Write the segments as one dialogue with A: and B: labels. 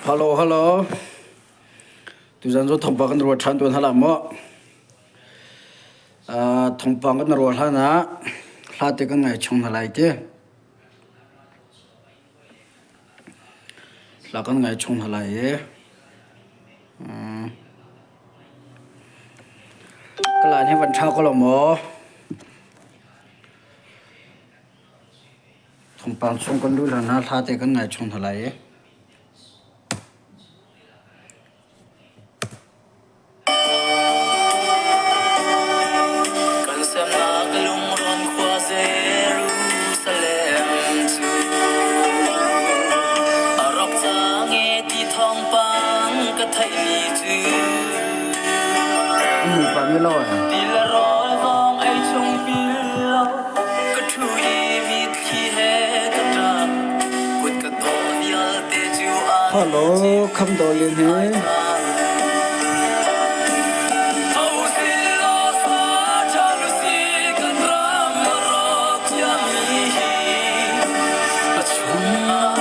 A: Hello, hello. Tuzan cu thawngpang kan ruat ṭhan tuan hlah maw? Uh, thawngpang kan ruat hlan ah hla te kan ngai chung hna lai ti. Hla kan ngai chung hna lai i. Um, ka laan hi van ṭha ko lo maw? Thawngpang chung kan luh hlan ah hla te kan ngai chung hna lai i.
B: Kan semnak lungrawn khua Jerusalem cu a rawk cang e ti thawngpang ka theihmi cu
A: Um pa mi lo eh.
B: Ti le rawl zong ei chung pil lo ka ṭhu i mitthli he ka ṭap kut ka tawh vialte cu an
A: Hello, kham do lin hi.
B: Tho sil law sa ṭhan usih kan ram a rawk ciami hi a chungah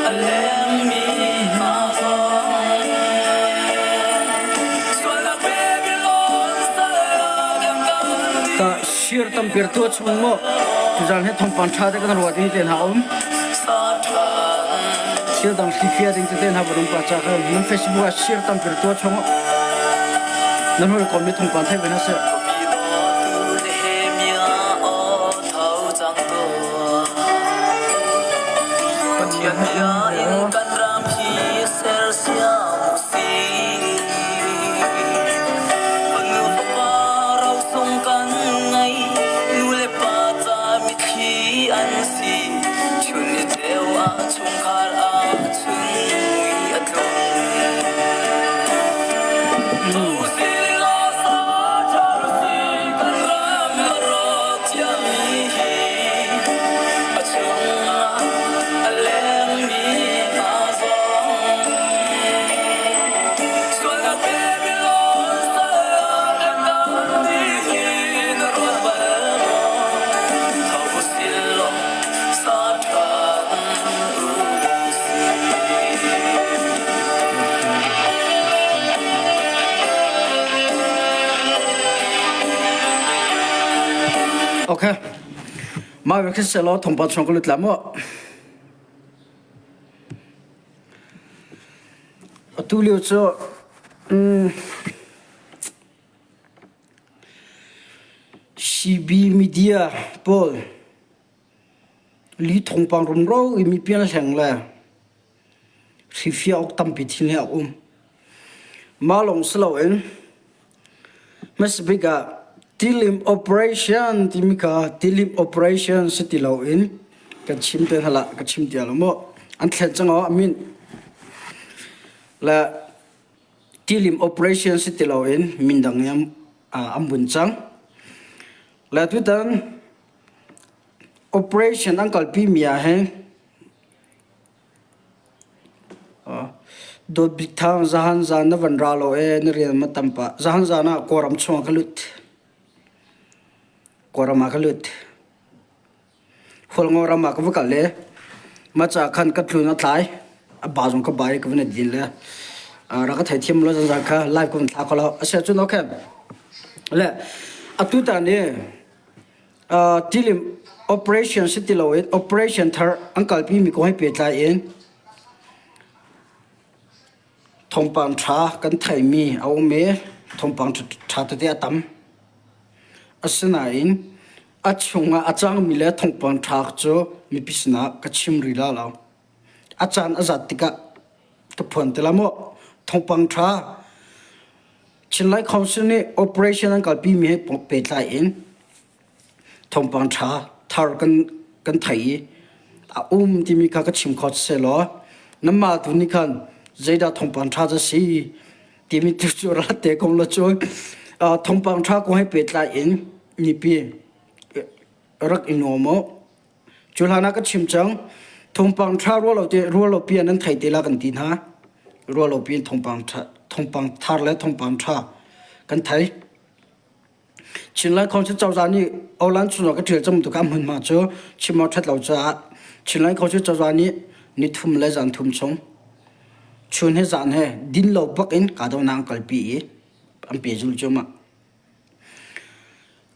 B: a lengmi hna zong sualnak Babylon sal ah kan kal dih.
A: Ka shir tampir tua chung maw tuzan he thawngpang ṭha te kan ruat ding te hna um. Thil dang hlifia ding tete hna van um pa cha kha nan Facebook ah share tampir tua chung nan hol kom mi thawngpang thei ve na seh.
B: Pathian bia in kan ram hi sersiam usih. Fanu fapa rosung kan ngei, nu le pa ca mitthli an si. Chun ni ceu ah chungkhar ah chun mui a tlung. Tho sila sa ṭha si kan ram a rawk ciami hi a chungah a lengmi hna zong sualnak Babylon sal ah kan dam ti hi na ruat bal maw? Tho silaw sa ṭhan usih.
A: Okay. Mah ve khi selaw thawngpang chung ka lut la mu. Atu lio cu mm, CB media pawl li thawngpang rumro i mi pial hleng le hrifia awk tampi thil he a um. Mah lawng si loin hmasabik ah tilim operation timi kha tilim operation si ti loin kan chim te hna ka chim tia lo maw an thlen cang aw a min le tilim operation si ti loin min dang in an bun cang. Le tutan operation an kalpi mi ah hin Dawt Bik Thang zahan zan na van ra lo ee na rian ma tam pah. Zahan zan ah Kawlram chung ah ka lut. Kawlram ah ka lut. Hualngo ram ah ka va kal i mah ca khan ka tlun a tlai. A ba zong ka ba i ka van i din le rak ka theithiam lo zanzan kha live ka van thla kho lo. A si ahcun okay. Le atu tan i tilim operation si ti loin operation thar an kalpi mi kong he pehtlai in thawngpang ṭha kan theihmi a um i thawngpang ṭha tete a tam. Asinain a chungah a cangmi le thawngpang ṭha cu mipi sinah ka chim rih la lo. A caan a zat tikah ka phuan te la maw. Thawngpang ṭha Chinlai Council nih operation an kalpi mi he pehtlai in thawngpang ṭha thar kan kan thei i a um timi kha ka chim kho selaw nanmah tu nih khan zeidah thawngpang ṭha cu si timi tu cu rat te kong la cu thawngpang ṭha kong he pehtlai in mipi rak i nuam u. Cu hlan ah ka chim cang, thawngpang ṭha ruahlopi ah nan thei te la kan ti hna. Ruahlopi in thawngpang ṭha, thawngpang thar le thawngpang ṭha kan thei. Chinlai Council cozah nih Olan chung ka ṭial cang tuk ah hmunhma cu chim awk ṭhat lo caah Chinlai Council cozah nih nithum le zanthum chung. Chun he zan he din lo bak in kahdohnak an kalpi i an pehzulh cuahmah.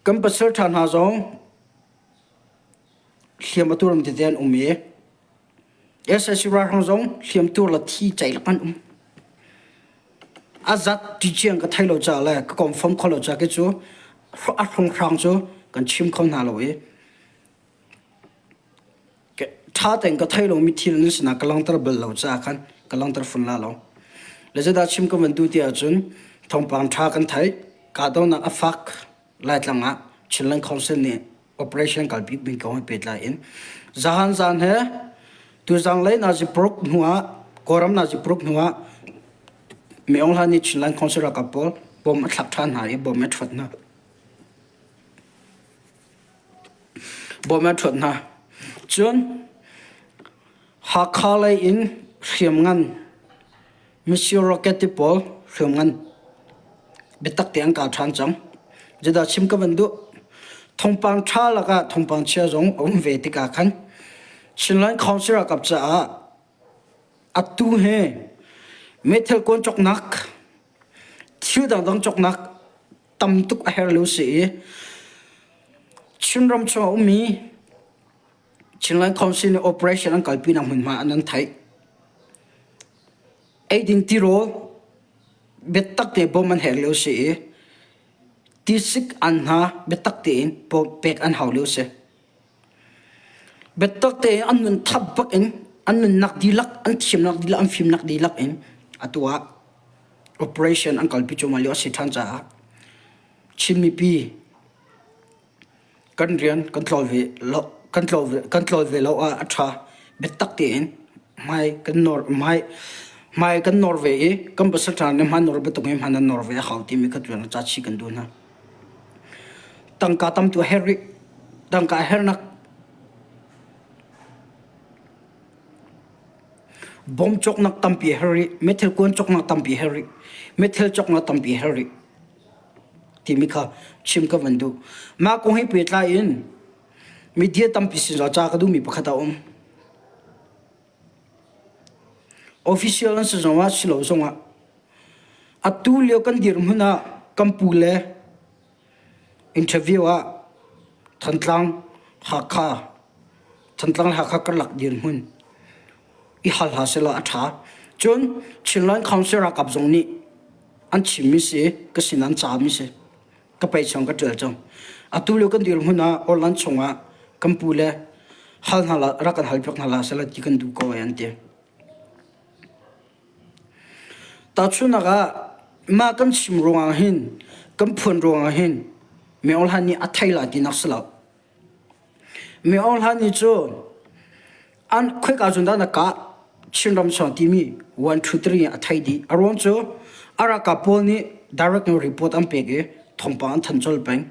A: Kan pasal ṭha hna zong hliam a tuarmi tete an um i SAC ralhrang zong hliamtuar le thi ceilak an um. A zat ti ciang ka thei lo caah le ka confirm kho lo caah khi cu a hrunghrang cu kan chim kho hna lo i Ṭha tein ka theih lomi thil nan sinah ka langhter bal lo caah khan ka langhter fawn la lo. Le zeidah chim ka van duh ti ahcun thawngpang ṭha kan theih. Kahdohnak a fak Laitlang ah Chinland Council nih operation kalpi mi kong he pehtlai in zahan zan he tuzang lei nazi paruk hnu ah Kawlram nazi paruk hnu ah Min Aung Hlaing nih Chinland Council ralkap pawl bom a thlak ṭhan hna i bom a ṭhuat hna. Bawm a ṭhuat hna. Cun Hakha lei in hriamngan missile rocket ti pawl hriamngan biatak te an kal ṭhan cang. Zeidah chim ka van duh? Thawngpang ṭha lakah thawngpang chia zong a um ve tikah khan Chinland Council ralkap caah atu hi meithal kuan cawknak thil dangdang cawknak tam tuk a herh lo si i Chinram chung a ummi Chinland Council nih operation an kalpinak hmunhma an an theih. Eidin tirawl biatak te bawm an herh lio si i tisik an hna biatak tein pek an hau lio si. Biatak tein an nun thap bak in an nunnak dihlak, an thiamnak dihlak, an fimnak dihlak in atu ah operation an kalpi cuahmah lio a si ṭhan caah Chin mipi kan rian kan tlawl ve lo kan tlawl ve kan tlawl ve lo ah a ṭha. Biatak tein hmai kan nawr hmai hmai kan nawr ve i kan pasal ṭha nih hmai nawr bantuk in hmai nan nawr ve a hau timi kha tuan ca chih kan duh hna. Tangka tam tu a herh rih. Tangka a herhnak Bom cawknak tampi a herh rih, meithal kuan cawknak tampi a herh rih, meithal cawknak tampi a herh rih timi kha chim ka van duh. Mah kong he pehtlai in media tampi sin ca ka duhmi pakhat a um. Official an si zongah si lo zongah atu lio kan dirhmun ah kan pu le Interview ah Thantlang, Hakha, Thantlang le Hakha karlak dirhmun i hal hna sehlaw a ṭha. Cun Chinland Council ralkap zong nih an chimmi si, ka sin an caami si. Ka pei chung ka ṭial cang. Atu lio kan dirhmun ah Orland chungah kan pu le hal hna la, rak kan hal piak hna la sehla ti kan duh ko ai an ti. Tahchunhnak ah, mah kan chim ruangah hin, kan phuan ruangah hin Min Aung Hlaing nih a thei lai tinak si lo. Min Aung Hlaing nih cun an khoika cun dah na kah Chinram chung timi 1 2 3 a thei dih. A ruang cu a ralkap pawl nih direct in report an pek i thawngpang an thanh colh peng.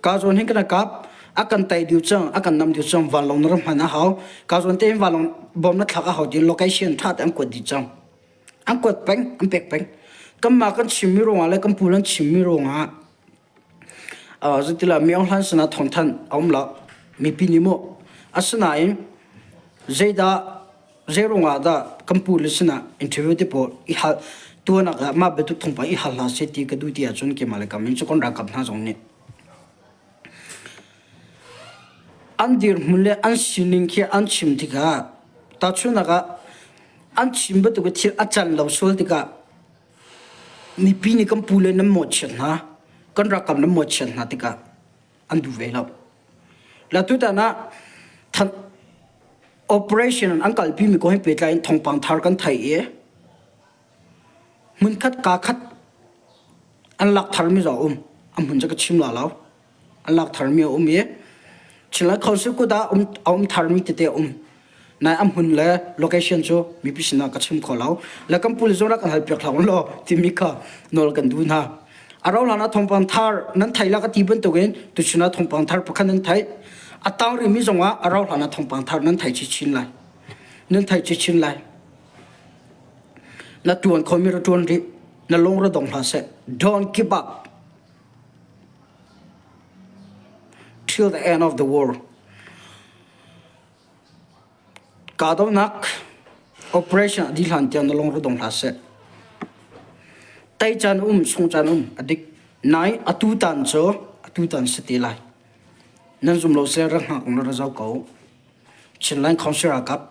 A: Ka zawn hin kan kap, a kan tai diu cang, a kan nam diu cang, vanlawng na rak hman a hau. Ka zawn te hin vanlawng bom na thlak a hau ti location tha te an kuat dih cang. An kuat peng, an pek peng. Kanmah kan chimmi ruangah le kan pu an chimmi ruangah uh, zeitila mi Aung Hlaing sinah thawngthanh a um lo. Mipi nih mu. Asinain zeidah zei ruangah dah kan pu le sinah interview te pawl i hal tuanak ah mah bantuk thawngpang i hal hlah seh ti ka duh ti ahcun keimah le kam in cu kan ralkap hna zong nih an dirhmun le an sining khi an chim tikah tahchunhnak ah an chim bantuk thil a can lo sual tikah mipi nih kan pu le nan mawhchiat hna kan ralkap nan mawhchiat hna tikah an duh ve lo. La tutan ah operation an kalpi mi kong he pehtlai in thawngpang thar kan thei i hmunkhat kaa khat an lak tharmi zong a um. A hmun cu ka chim la lo. An lak tharmi a um i Chinland Council kut ah a um tharmi tete a um. Nai a hmun le location cu mipi sinah ka chim kho lo. Le kan police zong rak kan halpiak hlah law timi kha nawl kan duh hna. A rauh hlan ah thawngpang thar nan thei la ka ti bantukin tuchun ah thawngpang thar pakhat nan theih. A tang rihmi zongah a rauh hlan ah thawngpang thar nan thei chinchin lai. Nan thei chinchin lai. Na tuan khomi ra tuan rih. Na lung ra dong hlah seh. Don't give up till the end of the world. Kahdohnak. Operation a dih hlan tiang na lung ra dong hlah seh. Tei caan um, sung caan um, a dik. Nai atu tan cu atu tan si te lai. Nan zum lo seh ra hngak na ra zau ko. Chinland Council ralkap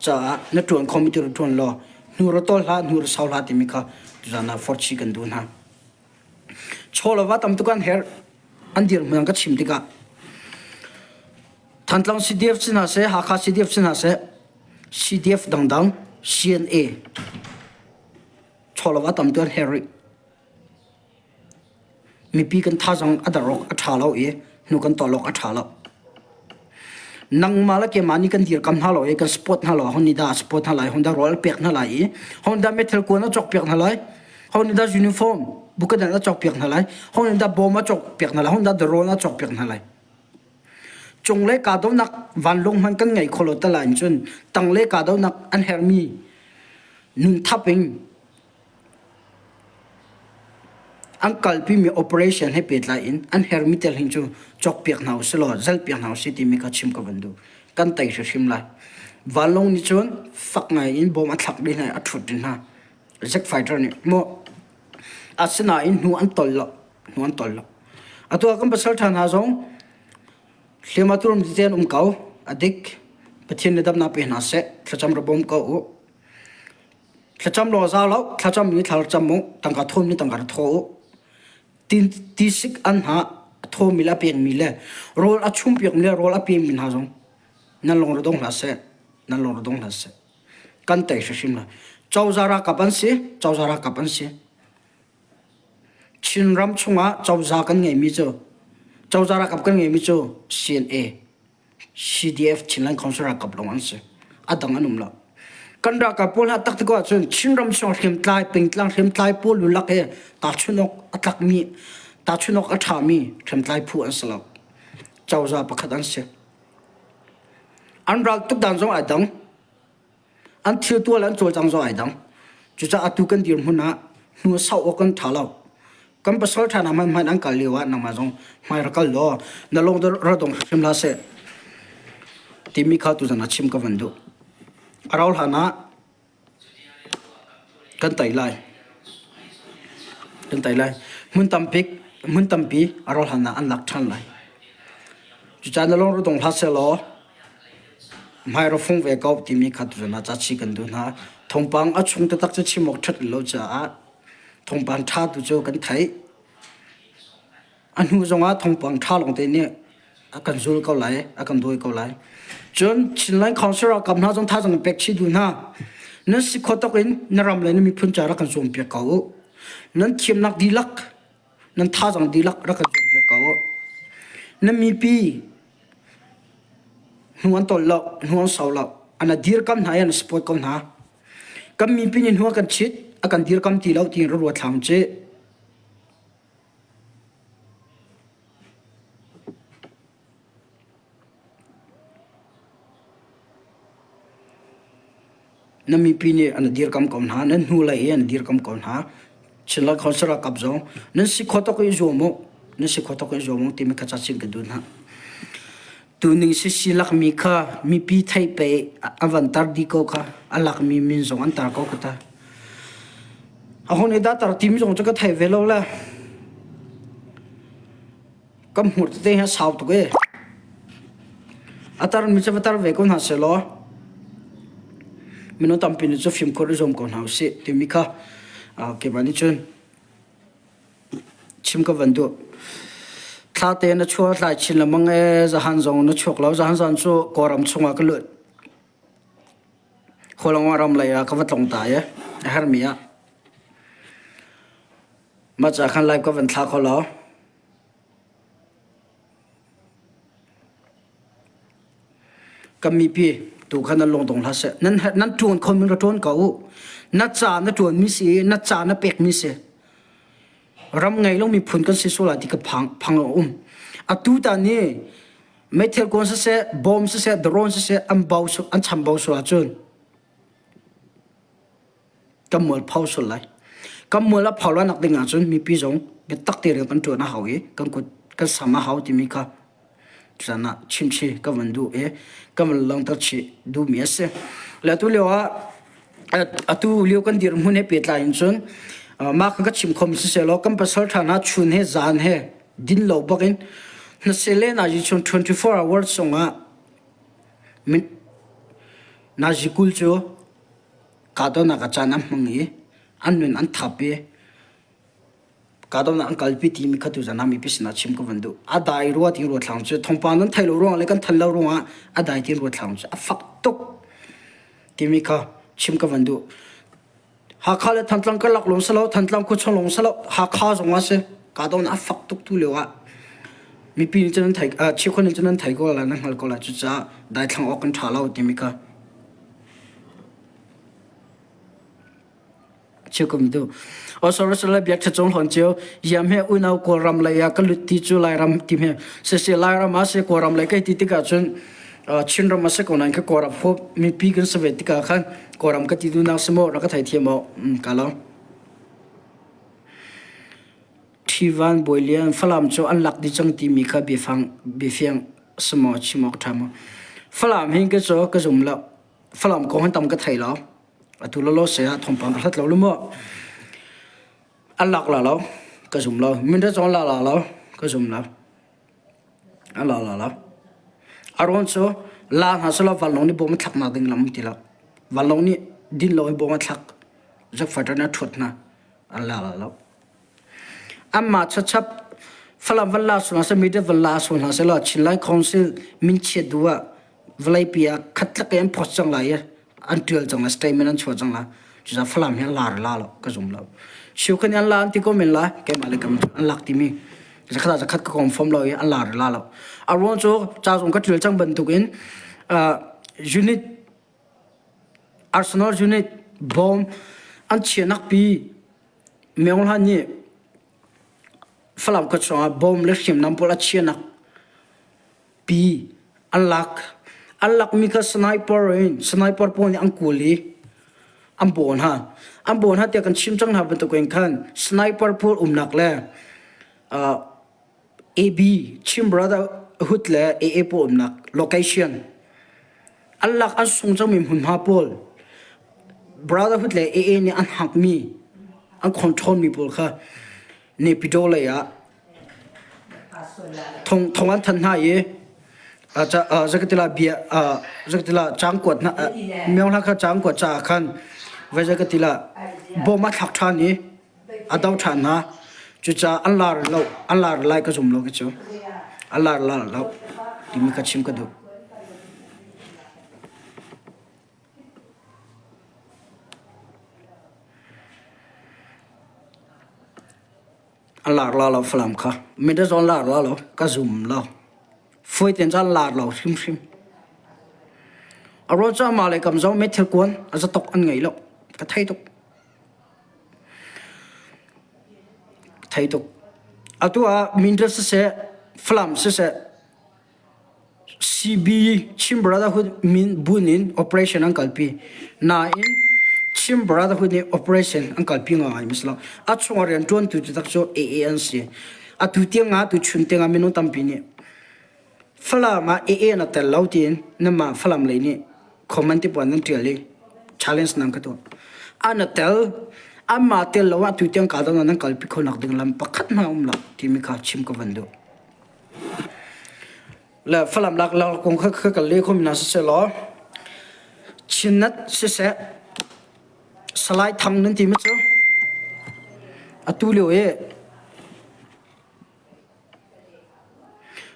A: caah na ṭuan khomi ti ra ṭuan law hnu ra tawl hlah, hnu ra sau hlah timi kha tuzan ah forhchih kan duh hna. Chaw le va tam tuk an herh. An dirhmun an ka chim tikah Thantlang CDF si hna seh, Hakha CDF si hna seh, CDF dangdang, CNA chaw le va tam tuk an herh rih. Mipi kan thazaang a dar awk a ṭha lo i hnu kan tawlh awk a ṭha lo. Nangmah le keimah nih kan dirkam hna lo i kan support hna lo ahun nih dah a support hna lai, hon dah rawl a pek hna lai i hon dah meithal kuan a cawkpiak hna lai, hon nih dah uniform bukadan a cawkpiak hna lai, hon nih dah bawm a cawkpiak hna lai, hon dah drone a cawkpiak hna lai. Cunglei kahdohnak vanlawng hmanh kan ngei kho lo tal ahcun cun tanglei kahdohnak an herhmi nun thap in An kalpimi operation he pehtlai in an herhmi tel hin cu cawkpiak hna usih law zalhpiak hna usih timi kha chim ka van duh. Kan tei hrimhrim lai. Vanlawng nih cun fak ngai in bom a thlak dih hna i a ṭhut dih hna. Jet fighter nih maw asinain hnu an tol lo. Hnu an tol lo. Atu ah kan pasal ṭha hna zong hliam a turum tete an um ko. A dik. Pathian nih damnak pe hna seh. Thlacam ra bawm ko u. Thlacam law za lo, thlacam nih thla cam u, tangka thawm nih tangka thaw u. Tisik an hna a thawmi le a pekmi le rawl a chumpiakmi le rawl a pemi hna zong nan lung ra dong hlah seh, nan lung ra dong hlah seh. Kan tei hrimhrim lai. Cozah ralkap an si, cozah ralkap an si. Chinram chungah cozah kan ngeimi cu, cozah ralkap kan ngeimi cu CNA. CDF Chinland Council ralkap lawng an si. A dang an um lo. Kan ralkap pawl hna tak tik ahcun Chinram chung hriamtlai pengtlang hriamtlai pawl lulak he tahchunh awk a tlakmi tahchunh awk a ṭhami hriamtlai phu an si lo. Cozah pakhat an si. An ral tuk dan zong ai dang. An thil tuah le an cawlcang zong ai dang. Cucaah atu kan dirhmun ah hnu sau awk kan ṭha lo. Kan pasal ṭha hna hmanh hmanh an kal lio ah nangmah zong hmai ra kal law na lung ra dong hrim hlah seh timi kha tuzan ah chim ka van duh. A rau hlan ah kan tei lai. Kan tei lai. Hmun tampi hmun tampi a rau hlan ah an lak ṭhan lai. Cucaah na lung ra dong hlah seh law hmai ra fung ve ko timi kha tuzan ah ca chi kan duh hna. Thawngpang a chung taktak cu chim awk ṭhat lo caah thawngpang ṭha tu cu kan theih. A hnu zongah thawngpang ṭha lawngte nih a kan zul ko lai, a kan dawi ko lai. Cun Chinland Council ralkap hna zong thazaang in pek chih duh hna. Nan si khawh tawk in na ram le na miphun ca rak kan zuampiak ko u. Nan thiamnak dihlak, nan thazaang dihlak rak kan zuampiak ko u. Na mipi hnu an tol lo, hnu an sau lo. An a dirkam hna i an support ko hna. Kan mipi nih hnu a kan chit, a kan dirkam ti lo tiin ra ruat hlah cih. Na mipi nih an dirkam ko hna, nan hnulei i an dirkam ko hna. Chinland Council ralkap zong nan si khawh tawk i zuam u, nan si khawh tawk i zuam u timi kha ca chim ka duh hna. Tuning sisi lakmi kha mipi theih pei a van tar dih ko kha a lakmi min zong an tar ko ka ta. A hon i dah tar timi zong cu ka thei ve lo le kan hmur tete hi a sau tuk e. A tarmi cu va tar ve ko hna sehlaw minung tampi nih cu fimkhur i zuam ko hna usih timi kha keimah nih cun chim ka van duh. Thla te na chuah hlai chin lengmang e zahan zong na chuak lo zahan zan cu Kawlram chungah ka lut. Khualangwa ram lei ah ka va tlong ta e a hermi ah. Mah ca khan live ka van thla kho lo. Kan mipi tu kha nan lungdong hlah seh. Nan nan ṭuan kho min ra ṭuan ko u. Na ca na ṭuanmi si, na ca na pekmi si. Ram ngei lo miphun kan si sual lai ti ka phang phang a um. Atu ta ni meithal kuan siseh, bom siseh, drone siseh an bau an chambau sual ahcun kan mualpho sual lai. Kan mual a pho nak ding ahcun mipi zong biatak tein kan ṭuan a hau i kan kut kan sam a hau timi kha caan ah chimchi ka van duh i ka van langhter chih duhmi a si. Le atu lio ah atu lio kan dirhmun he pehtlai in cun mah kha ka chim khom siseh law kan pasal ṭha hna chun he zan he din lo bak in hnasele nazi chun 24 hours chungah nazi kul cu kahdohnak ah caan an hmang i an nun an thap i kahdohnak an kalpi timi kha tuzan ah mipi sinah chim ka van duh. A dai rua ti ruathlang cu thawngpang nan theih lo ruangah le kan than lo ruangah a dai ti ruathlang cu a fak tuk timi kha chim ka van duh. Hakha le Thantlang karlak lawng si lo, Thantlang khuachung lawng si lo, Hakha zong ah si kahdohnak a fak tuk tu lio ah mipi nih cun an thei cheukhat nih cun an thei ko lai nan hngal ko lai cucaah daithlang awk kan ṭha lo timi kha Chikum tu. Osoro biak ṭha cung hlawn cio yam he unau Kawlram lei ah ka lut ti cu Lairam ti he sisi Lairam ah si Kawlram lei kai ti tikah cun Chinram a si ko nain ka Kawlram huap mipi kan si ve tikah khan Kawlram ka ti duhnak si maw rak ka theithiam maw ka lo. Ṭhivan Bawilian Falam cu an lak dih cang timi kha biafang biafiang si maw chim awk ṭha maw. Falam hin ka cu ka zum lo. Falam kong han tam ka thei lo. Atu lawlaw se ah thawngpang ka hlat lo lu maw? An lak la lo, ka zum lo. Mindat zong la la lo, ka zum lo. A la la lo. A ruang cu la hna selaw vanlawng nih bom a thlaknak ding lam ti lo. Vanlawng nih din lo in bom a thlak. Jet fighter nih a ṭhuat hna. An la la lo. Anmah chachap Falam van la sual hna seh, media van la sual hna seh law Chinlai Council minchiat duh ah vawleipi ah khatlak in an post cang lai i an ṭial cang lai, statement an chuah cang lai. Cucaah Falam hi an lar la lo, ka zum lo. Cheukhat nih an la an ti ko men lai, keimah le kam an lak timi zakhat ah zakhat ka confirm lo i an lar la lo. A ruang cu ca zong ka ṭial cang bantukin uh, unit Arsenal unit bomb an chiahnak pi Myo Hlan nih Falam khua chungah bom le hriamnam pawl a chiahnak pi an lak. An lakmi kha sniper in sniper pawl nih an kawl i an bawh hna. An bawh hna tiah kan chim cang hna bantukin khan sniper pawl umnak le uh, AB Chin Brotherhood le AA pawl umnak location an lak an sung cangmi hmunhma pawl Brotherhood le AA nih an hakmi an control mi pawl kha Naypyidaw lei ah thong thong an than hna i zakatila bia zakatila changkuat hna myohla kha changkuat caah khan vai zakatila bom a thlak ṭhan i a do ṭhan hna. Cucaah an lar lo, an lar lai ka zum lo khi cu. An lar lar lo timi kha chim ka duh. An lar la lo Falam kha. Mindat zong lar la lo, ka zum lo. Fuai ten caan lar lo hrimhrim. A ruang cu amah le kam zong meithil kuan a zatok an ngei lo. Ka thei tuk. Thei tuk. Atu ah Mindat siseh, Falam siseh, CB Chin Brotherhood min bun in operation an kalpi. Nain Chin Brotherhood nih operation an kalpi ngai mi si lo. A chung ah rianṭuantu cu tak cu AA an si. Atu tiang ah tuchun tiang ah minung tampi nih Falam ah AA na tel lo tiin nanmah Falam lei nih comment ti puan nan ṭial i challenge nan ka tuah. An a tel, anmah tel lo ah tutiang ka dang nan kalpi kho nak ding lam pakhat hmanh a um lo timi kha chim ka van duh. Le Falam lak lak kong kha kha kal le kho mina siseh law Chinnet siseh Salai Thang nan ti ma cu atu lio i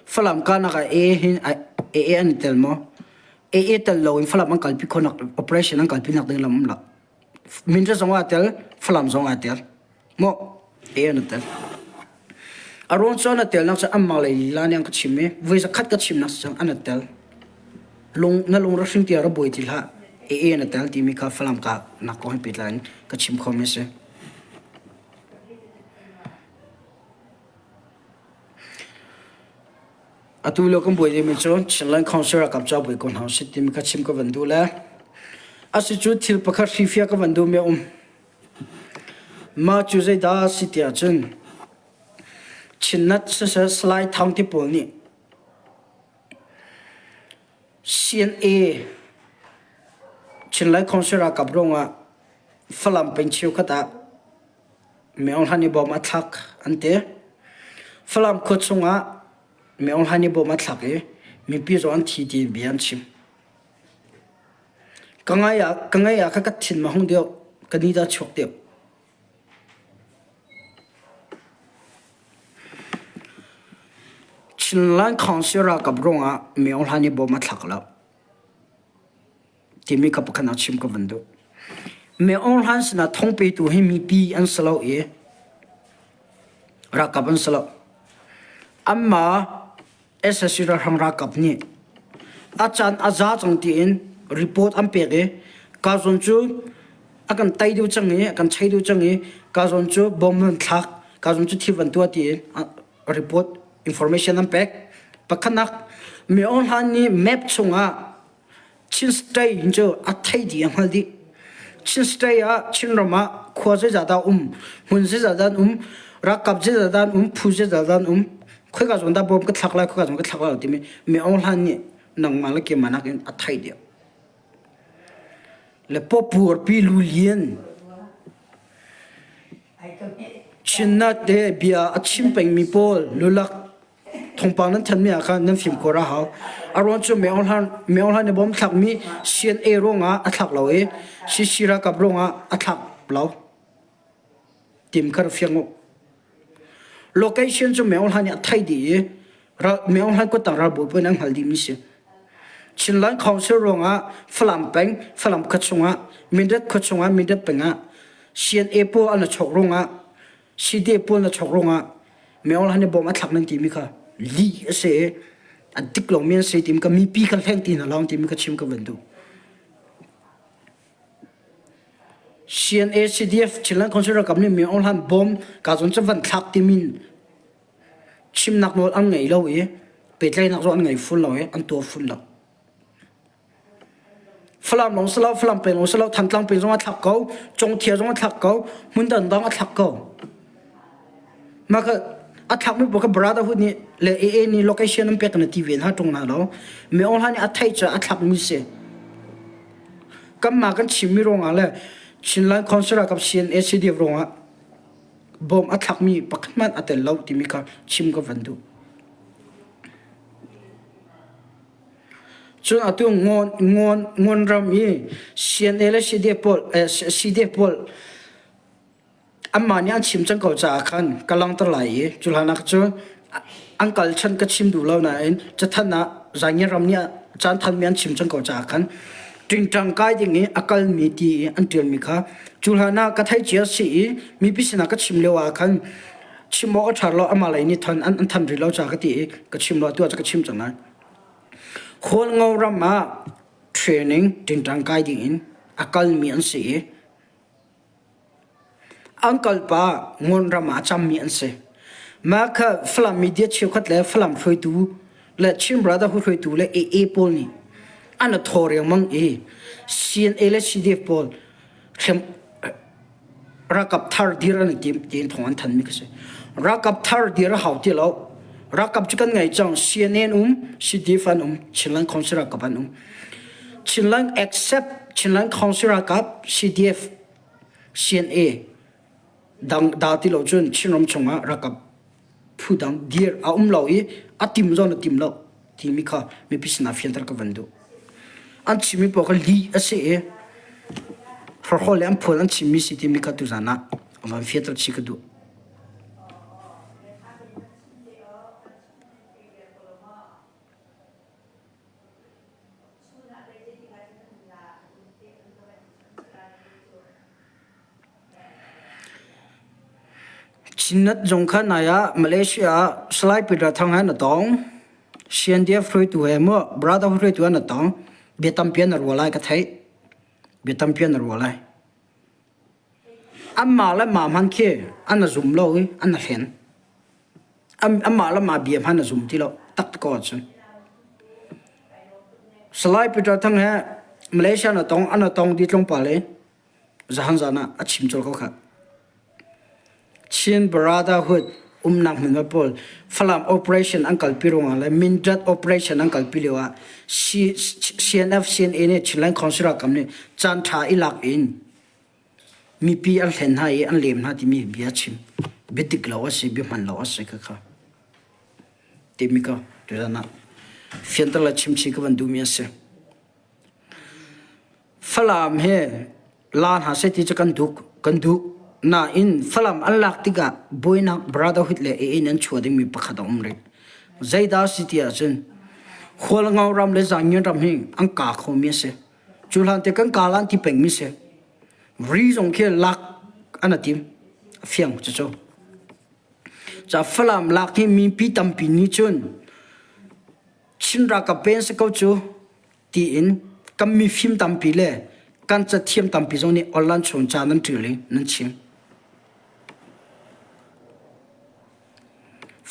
A: Falam kahnak ah AA hin AA an i tel maw? AA tel loin Falam an kalpi khawhnak operation an kalpi nak ding lam um lo. Mindat zong aa tel, Falam zong aa tel. Maw AA an i tel. A ruang cu an i telnak cu anmah lei lila nih an ka chim i voi zakhat ka chimnak si cang an i tel. Lung na lung ra hring tiah ra buai ti hlah. AA an i tel timi kha Falam kahnak kong he pehtlai in ka chim khomi a si. Atu lio kan buai dingmi cu Chinland Council ralkap cu a buai ko hna usih timi kha chim ka van duh le asi cu thil pakhat hrifia ka van duhmi a um. Mah cu zeidah a si tiah cun Chinnet siseh Salai Thang ti pawl nih CNA. Chinlai Council ralkap ruangah Falam peng cheukhat ah Maung Hlaing nih bom a thlak an ti. Falam khua chungah Maung Hlaing nih bom a thlak i mipi zong an thi tiin bia an chim. Ka ngai ah ka ngai ah kha ka thin ma hung deuh, ka ni dah chuak deuh. Chinland Council ralkap ruangah Maung Hlaing nih bom a thlak lo. Timi kha pakhat ah chim ka van duh. Maung Hlaing sinah thong petu hi mipi an si lo i ralkap an si lo. Anmah SSC ralhrang ralkap nih a caan a za cang tiin report an pek i ka zawn cu a kan tei deuh cang i a kan chei deuh cang i ka zawn cu bomb an thlak ka zawn cu thil van tuah tiin report information an pek. Pakhatnak Maung Hlaing nih map chungah Chin State cu a thei dih a hngal dih. Chin State ah Chinram ah khua zeizah dah um, hmun zeizah dah an um, ralkap zeizah dah an um, phu zeizah dah an um, khoika zawn dah bawm ka thlak lai, khoika zawn ka thlak lai lo timi Maung Hlaing nih nangmah le keimah nakin a theih dih. Le pawpurpi lu lian Chinnak te bia a chim pengmi pawl lulak Thawngpang nan thanmi ah khan nan fimkhur a hau. A ruang cu Maung Hlaing nih bom thlakmi CNA ruangah a thlak lo i CC ralkap ruangah a thlak lo. Tim kha rak fiang u. Location cu Maung Hlaing nih a theih dih i Maung Hlaing kuttang ralbawi pawl nih an hngalh dihmi si. Chinland Council ruangah Falam peng, Falam khua chungah, Mindat khua chungah, Mindat peng ah CNA pawl an i chawk ruangah CDF pawl na chawk ruangah Maung Hlaing nih bom a thlak nan timi kha lih a si i a dik lomi an si timi ka mipi ka hleng ti hna lo timi ka chim ka van duh. CNA CDF Chinland Council ralkap nih Maung Hlaing bom ka zawn cu van thlak timi chimnak nawl an ngei lo i pehtlaihnak zong an ngei fun lo i an tuah fun lo. Falam lawng si lo, Falam peng lawng si lo, Thantlang peng zong a thlak ko, Congthia zong a thlak ko, hmun dangdang a thlak ko. Mah kha a thlakmi pawl kha Brotherhood nih le AA nih location an pek na ti ve hna ṭung hna lo. Maung Hlaing nih a theih caah a thlakmi si. Kanmah kan chimmi ruangah le Chinland Council ralkap CNA CDF ruangah bom a thlakmi pakhat hmanh a tel lo timi kha chim ka van duh. Cun atu Ngawn ram i CNA le CDF pawl anmah nih an chim cang ko caah khan ka langhter lai i cu hlan ah cun an kal chan ka chim duh lo nain cathanh ah Zaingian ram nih caan thanmi an chim cang ko caah khan ṭingṭang kai ding i a kalmi ti i an ṭialmi kha cu hlan ah ka theih cia si i mipi sinah ka chim lio ah khan chim awk a ṭha lo amah lei nih than an than rih lo caah ka ti i ka chim lo atu ah cun ka chim cang lai. Khualngo ram ah training ṭingṭang kai dingin a kalmi an si i an kalpa Ngon ram ah a cammi an si. Mah kha Falam media cheukhat le Falam hruaitu le Chin Brotherhood hruaitu le AA pawl nih an i thaw riangmang i CNA le CDF pawl hrem Ralkap thar dir an i tim tiin thawng an thanmi ka si. Ralkap thar dir a hau ti lo. Ralkap cu kan ngei cang. CNN um, CDF an um, Chinland Council ralkap an um. Chinland accept Chinland Council ralkap CDF CNA dang da ti lo cun Chinram chungah ralkap phu dang dir a um lo i a tim zong a tim lo timi kha mipi sinah fianter ka van duh. An chimmi paoh kha lih a si i hrokhrol le an phuan an chimmi si timi kha tuzan ah van fianter chih ka duh. Chinnet zong kha nai ah Malaysia ah Salai Peter Thang he na tong. CNDF hruaitu he maw Brotherhood hruaitu he na tong. Bia tampi an rua lai ka theih. Bia tampi an rua lai. Anmah le mah hmanh khi an a zum lo i an a hlen. Anmah le mah bia hmanh a zum ti lo. Tak ko ahcun. Salai Peter Thang he Malaysia na tong an a tong di tlawmpal i zahan zan ah a chim colh ko khah. Chin Brotherhood. Umnak hmunhma pawl Falam operation an kalpi ruangah le Mindat operation an kalpi lio ah CNF CNA nih Chinland Council ralkap nih caan ṭha i lak in mipi an hlen hna i an lem hna timi bia chim bia dik lo a si bia hman lo a si khakha timi ka tuzan ah fianter le chimchih ka van duhmi a si. Falam he la hna seh ti cu kan duh kan duh. Nain Falam an lak tikah buainak brotherhood le AA in an chuah dingmi pakhat a um rih. Zeidah a si ti ahcun Hualngo ram le Zangngian ram hi an kaa khomi a si. Cu hlan te kan kaa lan ti pengmi si. Ri zong khi lak an a tim. A fiang cucu. Ca Falam lak hi mipi tampi nih cun Chin ralkap pen si ko cu tiin kan mifim tampi le kan cathiam tampi zong nih online chung ca nan ṭial i nan chim.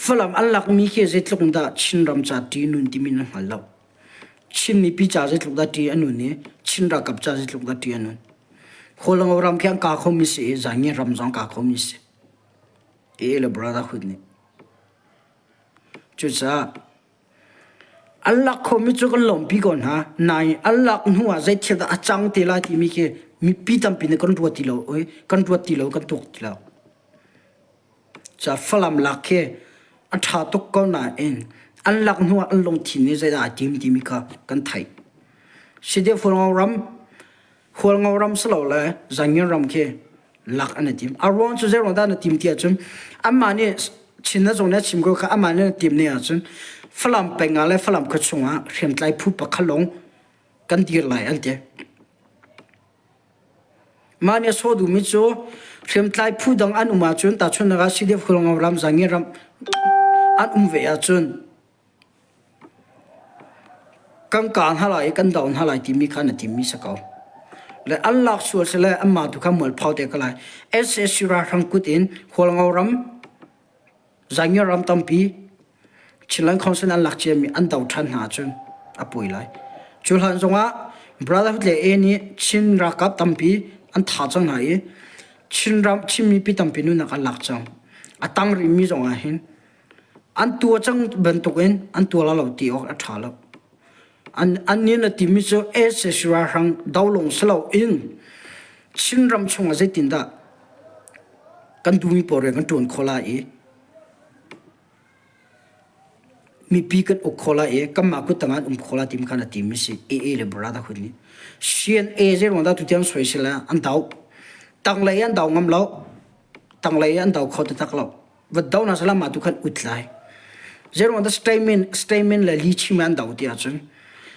A: Falam an lakmi khi zeitluk in dah Chinram ca ṭih nun timi nan hngal lo. Chin mipi ca zeitluk dah ṭih a nun i Chin ralkap ca zeitluk dah ṭih a nun. Hualngo ram khi an kaa khomi si i Zaangen ram zong kaa khomi si. AA le Brotherhood nih. Cucaah An lak khomi cu kan lawmpi ko hna. Nain an lak hnu ah zei thil dah a cang te lai timi khi mipi tampi nih kan ruat ti lo i kan ruat ti lo kan tuak ti lo. Ca Falam lak khi a ṭha tuk ko nain an lak hnu ah an lungthin nih zeidah aa tim timi kha kan theih. Sideh Hualngo ram Hualngo ram si lo le Zangian ram khi lak an i tim. A ruang cu zeiruang dah na tim ti ahcun anmah nih Chin na zong nih a chim ko kha amah nih na tim ne ahcun Falam peng ah le Falam khua chungah hriamtlai phu pakhat lawng kan dir lai an ti. Mah nih a sawh duhmi cu hriamtlai phu dang an um ahcun tahchunhnak ah CDF Hualngo ram Zangian ram an um ve ahcun Kan kaa hna lai i kan do hna lai timi kha na timmi si ko. Le an lak sual si le anmah tu kha mualpho te ko lai. SAC ralhrang kut in Hualngo ram, Zaingyar ram tampi Chinland Council an lak ciami an do ṭhan hna ahcun a poi lai. Cu hlan zongah Brotherhood le A nih Chin ralkap tampi an thah cang hna i Chinram Chin mipi tampi nunnak an lak cang. A tang rihmi zong ah hin An tuah cang bantukin an tuah lai lo ti awk a ṭha lo. An an nih a timi cu sac ralhrang do lawng si loin Chinram chungah zeitindah kan duhmi pawl rian kan ṭuan khawh lai i mipi kan uk khawh lai i kanmah kut tangah an um khawh lai timi khan a timi si AA le Brotherhood nih. CNA zeiruang dah tutiang soisel ah an doh. Tanglei an do ngam lo. Tanglei an do kho taktak lo. Va do na salam ma tu khan ut lai. Zeiruang dah statement statement le li chim an do ti ahcun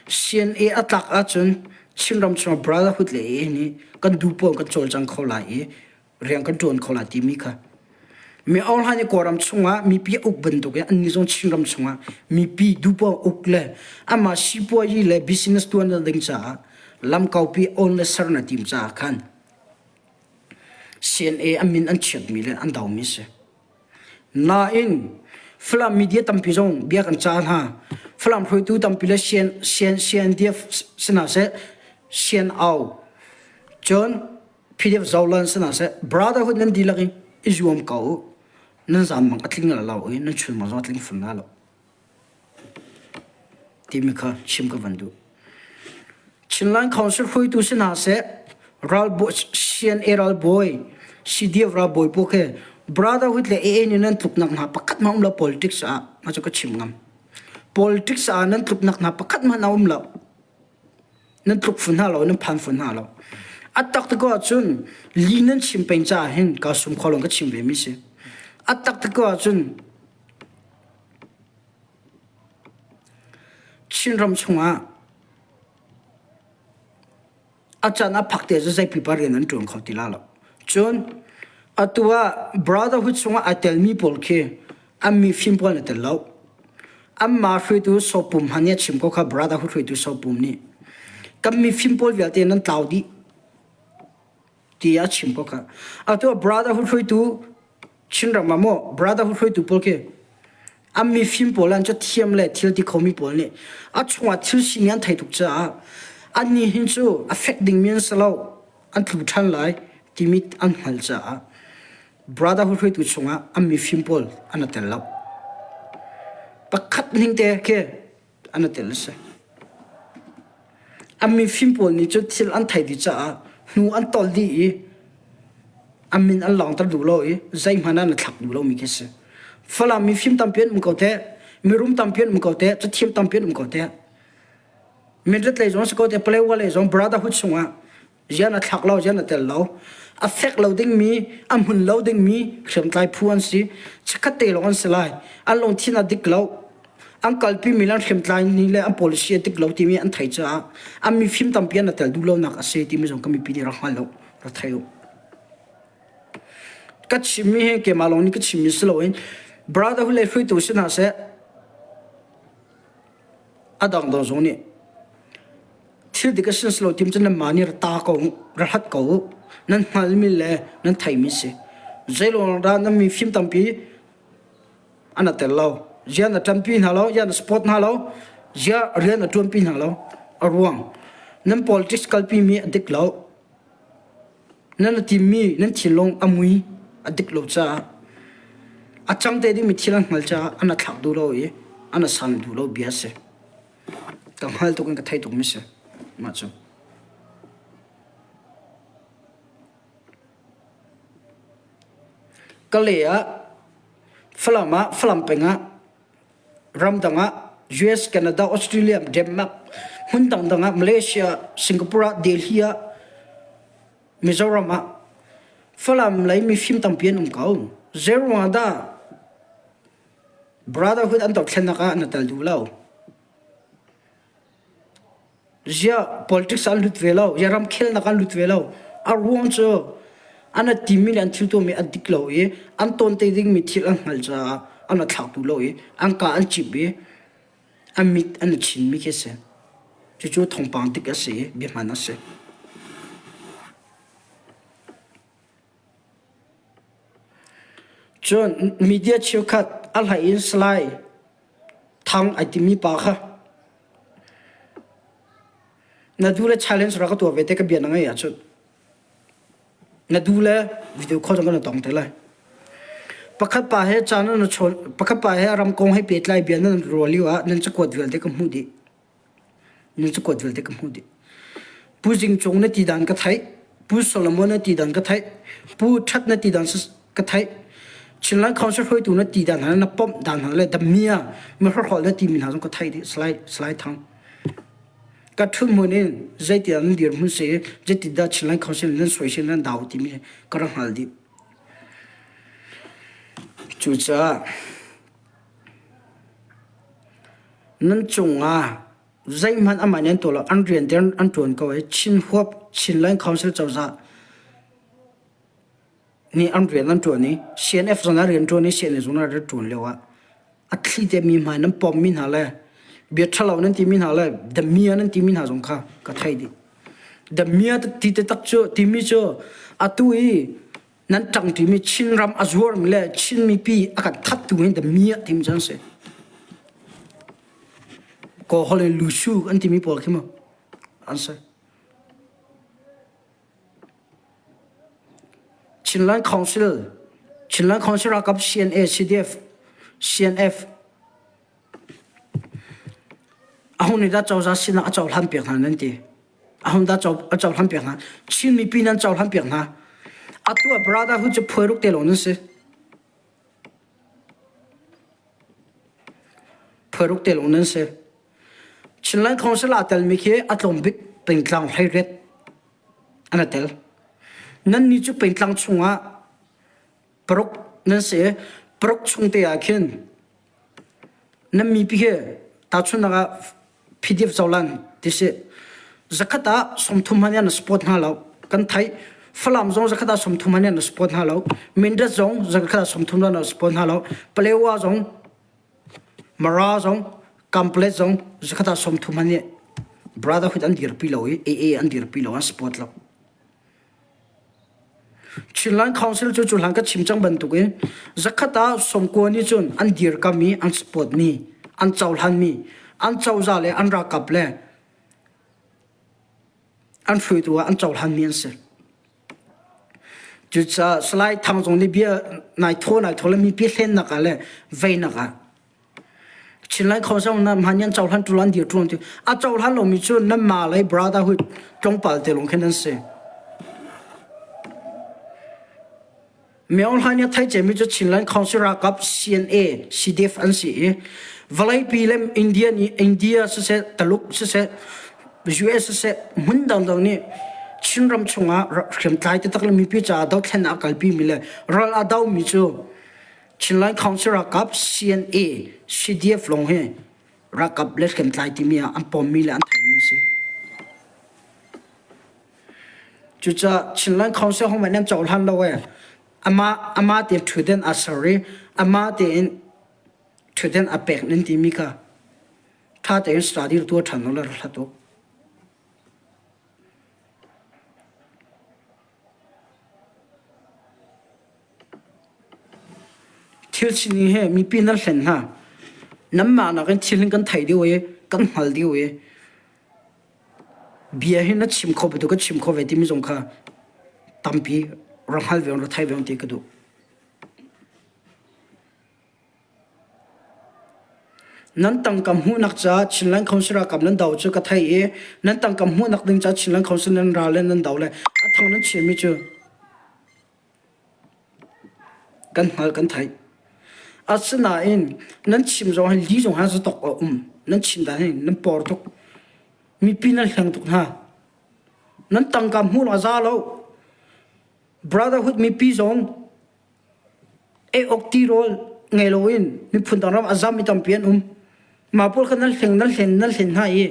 A: CNA a tlak ahcun Chinram chung brotherhood le AA nih kan du pawl kan cawlcang kho lai i rian kan ṭuan kho lai timi kha mi Aung Hlaing nih Kawlram chungah mipi a uk bantuk in annih zong Chinram chungah mipi duhpoah uk le amah sipuazi le business tuan ding caah lam kaupi on le ser na tim caah khan CNA a min an chiatmi le an domi si. Nain Falam media tampi zong bia kan ca hna. Falam hruaitu tampi le CN, CN, CNDF sina seh, CNO, cun PDF Zolan sina seh, brotherhood nan dihlak in i zuam ko u. Nan zam mang a tling lo i nan chun mang zong a tling fun la lo. Timi kha chim ka van duh. Chinland Council hruaitu si hna seh, ralbawi, CNA ralbawi, CDF ralbawi pawl khi Brotherhood le AA nih nan tluknak hna pakhat hmanh um lo politics ah ma cu ka chim ngam. Politics ah nan tluknak hna pakhat hmanh a um lo. Nan tluk fun hna lo, nan phan fun hna lo. A tak te ko ahcun li nan chim peng caah hin ka sum kho long ka chim ve mi si. A tak te ko ahcun Chinram chungah a caan a phak te cu zei pipa rian an ṭuan kho ti la lo. Cun atu ah Brotherhood chungah aa telmi pawl khi an mifim pawl an i tel lo. Anmah hruaitu Sopum hmanh nih a chim ko kha Brotherhood hruaitu Sopum nih kan mifim pawl vialte nan tlau dih ti a chim ko kha. Atu ah Brotherhood hruaitu Chinram ah maw Brotherhood hruaitu pawl khi an mifim pawl an cathiam le thil ti khomi pawl nih a chungah thil sining an thei tuk caah annih hin cu a fek dingmi an si lo an tlu ṭhan lai timi an hngalh caah. Brotherhood hruaitu chungah an mifim pawl an i tel lo. Pakhat ning te khi an i tel a si. An mifim pawl nih cun thil an thei dih caah hnu an tol dih i an min an lawngter duh lo i zeihmanh ah na thlak duh lomi khi a si. Falam mifim tampi an um ko teh, mirum tampi an um ko teh, cathiam tampi an um ko teh. Minret lei zong si ko teh, Palewa lei zong Brotherhood chungah rian a thlak lo, rian a tel lo. A fek lo dingmi, a hmun lo dingmi hriamtlai phu an si. Chikkhat te lawng an si lai. An lungthin a dik lo. An kalpimi le an hriamtlai ni le an policy a dik lo timi an thei caah an mifim tampi an tel duh lonak a si timi zong kan mipi nih rak hngal lo, rak thei u. Ka chimmi hi keimah lawng nih ka chimmi si loin brotherhood le hruaitu si hna seh a dangdang zong nih thil dik a si lo tim cu nanmah nih ra ta ko ra hlat ko u. Nan hngalmi le nan theimi si. Zeiruang dah nan mifim tampi an a tel lo. Rian a ṭanpi hna lo, rian a support hna lo, zia rian a ṭuanpi hna lo. A ruang nan politics kalpi mi a dik lo. Nan a timmi nan thinlung a mui a dik lo caah a cang te dingmi thil an hngal caah an a thlak duh lo i an a san duh lo bia a si. Ka hngal tuk in ka thei tukmi si mah cu. Kalay ah Falam ah Falam peng ah ramdang ah US, Canada, Australia, Denmark hmun dangdang ah Malaysia, Singapore ah Delhi ah Mizoram ah Falam lei mifim tampi an um ko. Zeiruang ah dah Brotherhood an dothlennak ah na tel duh lo? Ziah politics an lut ve lo, ziah ramkhelnak an lut ve lo. A ruang cu an a timi le an thil tuahmi a dik lo i an tawn te dingmi thil an hngalh caah an a thlak duh lo i an ka an cip i an mit an i chinmi khi a si. Cucu thawngpang dik a si i biahman a si. Cun media cheukhat a hlei in Salai Thang ai timi pa kha na du le challenge rak ka tuah ve te ka bia na ngei ahcun na du le video call zong kan tong te lai. Pakhat pa he caan na chawn pakhat pa he ram kong he pehtlai bia nan ruah lio ah nan cakuat vialte ka hmuh dih. Nan cakuat vialte ka hmuh dih. Pu Zing Cung na ti dan ka theih. Pu Solomon na ti dan ka theih. Pu That na ti dan ka theih. Chinland Council hruaitu na ti dan hna na pomh dan hna le damia mihrokhrawl na timi hna zong ka theih dih. Salai Salai Thang. Ka ṭhut hmun in zeitidah nan dirhmun si, zeitindah Chinland Council nan soisel nan dau timi ka rak hngal dih. Cucaah nan cungah zeihmanh amah nih an tuah lo, an rian te an ṭuan ko i Chin huap Chinland Council cozah nih an rian an ṭuan i CNF zong ah rian ṭuan i CNA zong ah rian ṭuan lio ah a thli te mi hmai nan pommi hna le bia ṭhalo nan timi hna le damia nan timi hna zong kha ka thei dih. Damia ti te tak cu timi cu atu i nan ṭang timi Chinram a zuarmi le Chin mipi a kan thattu hi damia timi cu an si. Kawl in lusu an timi pawl khi mu an si. Chinland Council, Chinland Council ralkap CNA, CDF, CNF aho nih dah cozah sinah a cohlan piak hna nan ti? Aho dah a cohlan piak hna? Chin mipi nan cohlan piak hna. Atu ah brotherhood cu phuairuk te lawng nan si. Phuairuk te lawng nan si. Chinland Council aa telmi khi a tlawm bik pengtlang 18 an i tel. Nannih cu pengtlang chungah paruk nan si i paruk chung te ah khin nan mipi hi tahchunhnak ah PDF cohlan ti si. Zakhat ah 30 hmanh an support hna lo. Kan theih. Falam zong zakhat ah 30 hmanh an support hna lo. Mindat zong zakhat ah 30 an support hna lo. Palewa zong Mara zong Kamplet zong zakhat ah 30 hmanh nih Brotherhood an dirpi lo i AA an dirpi lo an support lo. Chinland Council cu cu hlan ka chim cang bantukin zakhat ah 90 nih cun an dirkam i an support mi, an cohlan mi, an cozah le an ralkap le an hruaitu ah an cohlan mi an si. Cucaah Salai Thang zong nih bia nai thaw nai thaw le mipi hlennak ah le veinak ah Chinlai Council na hman yan cohlan tulan dir tuan ti a cohlan lomi cu nan ma lei brotherhood tlawmpal te lawng khin an si. Myo Hlaing nih a theih ciami cu Chinland Council ralkap CNA, CDF an si i vawleipi le India nih India siseh, Taluk siseh, US siseh hmun dangdang nih Chinram chungah hriamtlai taktak le mipi caah dothlennak a kalpimi le ral a domi cu Chinland Council ralkap CNA, CDF lawng hi ralkap le hriamtlai timi ah an pawmmi le an theimi an si. Cucaah Chinland Council hong nan cohlan lo ee. Amah amah tein ṭhutden aa ser i amah tein ṭhutden a pek nan timi kha ṭha tein study tuah ṭhan u law hlat u. Thil sining he mipi nan hlen hna. Nanmah nakin thil hin kan thei deuh i kan hngal deuh i Bia hi na chim kho bantuk ka chim kho ve timi zong kha tampi rak hngal ve rak thei ve ti ka duh. Nan tangka hmuhnak caah Chinland Council ralkap nan do cu ka thei i nan tangka hmuhnak ding caah Chinland Council nan ral le nan do le a thang nan chimmi cu Kan hngal kan theih. Asinain nan chim zong hi li zong ha zatok a um. Nan chim dan hi nan por tuk. Mipi nan hleng tuk hna. Nan tangka hmuh a za lo. Brotherhood mipi zong ei awk tirawl ngei loin miphun dang ram a zam mi tampi an um. Mah pawl kha nan hleng nan hlen nan hlen hna i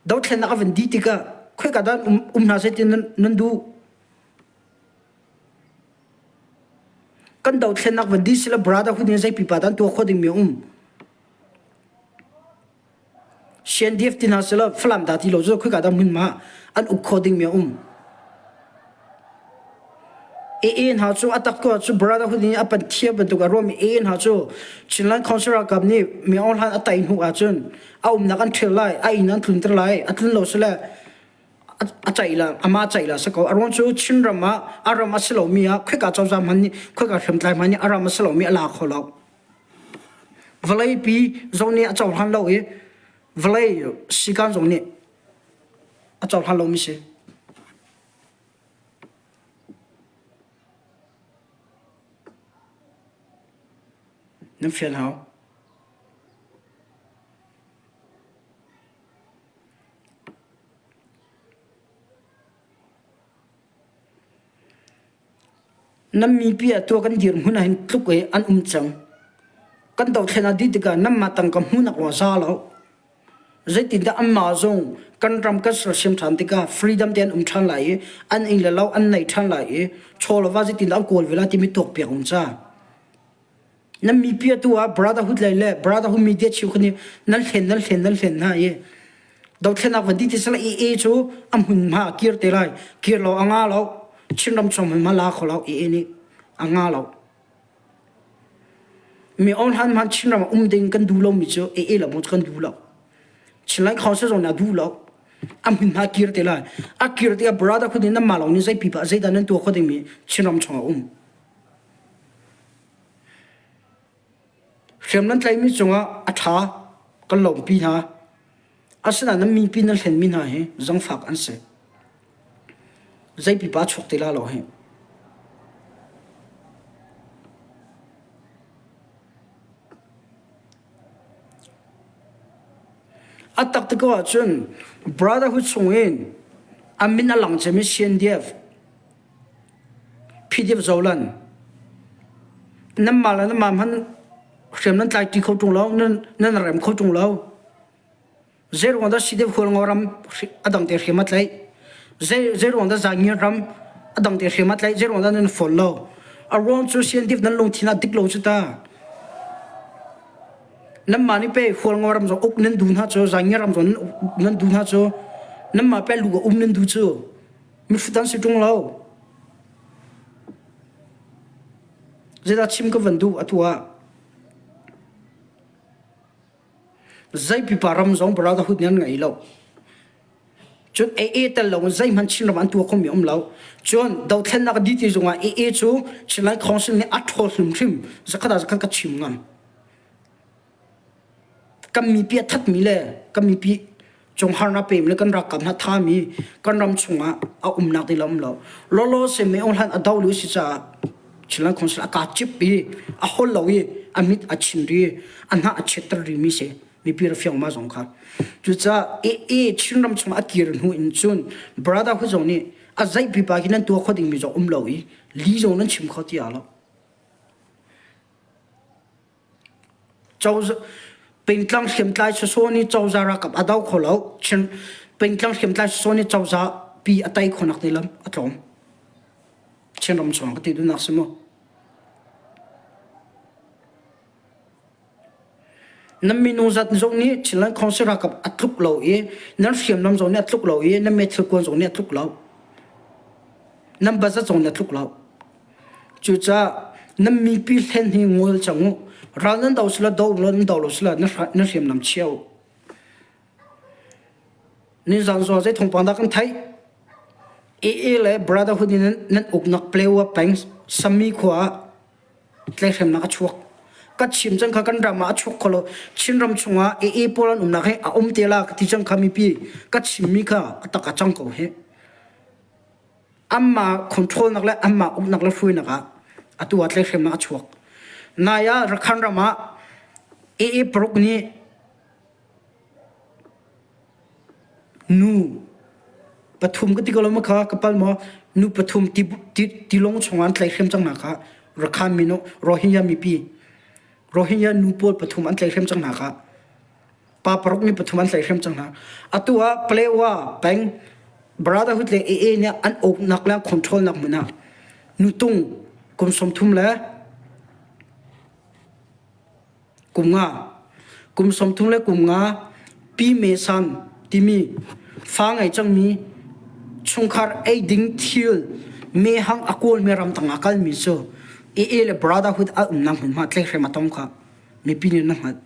A: dothlennak a van dih tikah khoika dah um, um hna seh ti nan, nan duh. Kan dothlennak van dih sila brotherhood nih zei pipa dah an tuah khawh dingmi a um. CNDF ti hna sila Falam dah ti lo cu khoika dah hmunhma an uk khawh dingmi a um. AA hna cu a tak ko cu brotherhood nih a pan thiam bantuk a ruahmi AA hna cu Chinland Council ralkap nih mi Aung Hlan a tai hnu ahcun a umnak an ṭhial lai, a inn an tlunter lai, a tlun lo sile a ceih la amah ceih la si ko a ruang cu Chinram ah a ram a si lomi ah khoika cozah hmanh nih khoika hriamtlai hmanh nih a ram a si lomi a la kho lo vawleipi zong nih a cohlan lo i vawlei sikan zong nih a cohlan lomi si nan fian hau Nan mipi ah tuah kan dirhmun ah hin tluk i an um cang. Kan dothlen ah dih tikah nanmah tangka hmuhnak lawng a za lo. Zeitindah anmah zong kan ram kan sersiam ṭhan tikah freedom te an um ṭhan lai i an inn le lo an nei ṭhan lai i chaw le va zeitindah an kawl ve lai timi tuakpiak um ca. Nan mipi atu ah brotherhood lei le brotherhood media cheukhat nih nan hlen nan hlen nan hlen hna i dothlennak van ti ti sala AA cu a hmunhma a kir te lai kir lo a nga lo Chinram chung hmunhma la kho lo AA nih a nga lo mi on han man Chinram ah um ding kan duh lomi cu AA lo kan duh lo Chinland Council zong nih a duh lo a hmunhma kir te lai a kir tikah brotherhood nih nan mah lawng nih zei pipa zeidah nan tuah kho dingmi Chinram chung ah um Hriam nan tlaihmi cungah a ṭha kan lawmhpi hna. Asinain nan mipi nan hlenmi hna hi zangfak an si. Zei pipa chuak ti la lo hi. A tak ti ko ahcun Brotherhood chungin a min a lang cemi CNDF PDF Zolan nanmah le nanmah hmanh hriam nan tlai ṭi kho ṭung lo nan nan rem kho ṭung lo zei ruang dah CDF Hualngo ram a dang te hriam a tlaih zei zei ruang dah Zaingir ram a dang te hriam a tlaih zei ruang dah nan fawn lo a ruang cu CNDF nan lungthin ah dik lo cu ta nanmah nih pe Hualngo ram zong uk nan duh hna cu Zaingir ram zong nan duh hna cu nanmah pe lu um nan duh cu Mihrut an si ṭung lo. Zeidah chim ka van duh atu ah? Zei pipa ram zong brotherhood nih an ngei lo. Cun AA tel lo in zeihmanh Chinram an tuah khomi um lo. Cun dothlennak a dih ti zongah AA cu Chinland Council nih a ṭhawl hrimhrim zakhat ah zakhat ka chim ngam. Kan mipi a thatmi le kan mipi cung harnak pemi le kan ralkap hna thami kan ram chungah a umnak ding le um lo. Lawlaw se me hlan a do lu si caah Chinland Council a ka cip i a hol lo i a mit a chin ri a hnah a chiatter rimi si mipi ra fiang ma zong kha. Cucaah AA Chinram chungah a kir hnu in cun Brotherhood zong nih a zeih pipa khi nan tuah kho dingmi zong um lo i li zong nan chim kho ti lo. Pengtlang hriamtlai sawsawh nih cozah ralkap a do kho lo. Chin pengtlang hriamtlai sawsawh nih cozah pi a tei khawhnak ding lam a tlawm. Chinram chung ka ti duhnak si mu. Nan minung zat zong nih Chinland Council ralkap a tluk lo i nan hriamnam zong nih a tluk lo i nan meithal kuan zong nih a tluk lo. Nan budget zong nih a tluk lo. Cucaah nan mipi hlen hi ngol cang u. Ral nan do sila do lo nan do lo sila na hriamnam chia u. Nizan zong zei thawngpang dah kan theih? AA le Brotherhood nih nan uknak Plewa peng Sami khua ah tlaihhremnak a chuak. Ka chim cang kha kan ram ah a chuak kho lo. Chinram chungah AA pawl an umnak hi a um te la ka ti cang kha mipi ka chimmi kha a tak a cang ko hi. Anmah control nak le anmah uknak le hruainak ah atu ah tlaihhremnak a chuak. Nai ah Rakhan ram ah AA paruk nih nu pathum ka ti ko lo ma kha ka pal maw nu pathum ti, ti, tilawng chungah an tlaihhrem cang hna kha Rakhan mino Rohingya mipi Rohingya nu pawl pathum an tlaihhrem cang hna kha pa paruk mi pathum an tlaihhrem cang hna. Atu ah Palewa peng Brotherhood le AA nih an uknak le control nak hmun ah nutung kum 30 le kum nga kum 30 le kum nga Pi Me San timi fa ngei cangmi chungkhar ei ding thil mehang a kawlmi ramtang ah kalmi cu AA le Brotherhood a umnak hmunhma tlaihhrem a tong kha mipi nih na hngalh.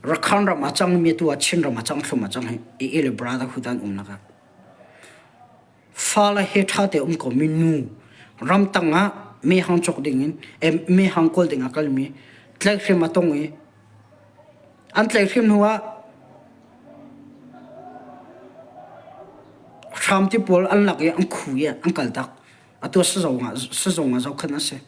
A: Rakhan ram ah cangmi tu ah Chinram ah cang thlum ah cang hi AA le Brotherhood an umnak ah fale he ṭha te um komi nu ramtang ah mehang cawk ding in mehang kawl ding ah kalmi tlaihhrem a tong i An tlaihhrem hnu ah hramti pawl an lak i an khu i an kaltak. Atu sizung ah sizung ah zohkhenh a si.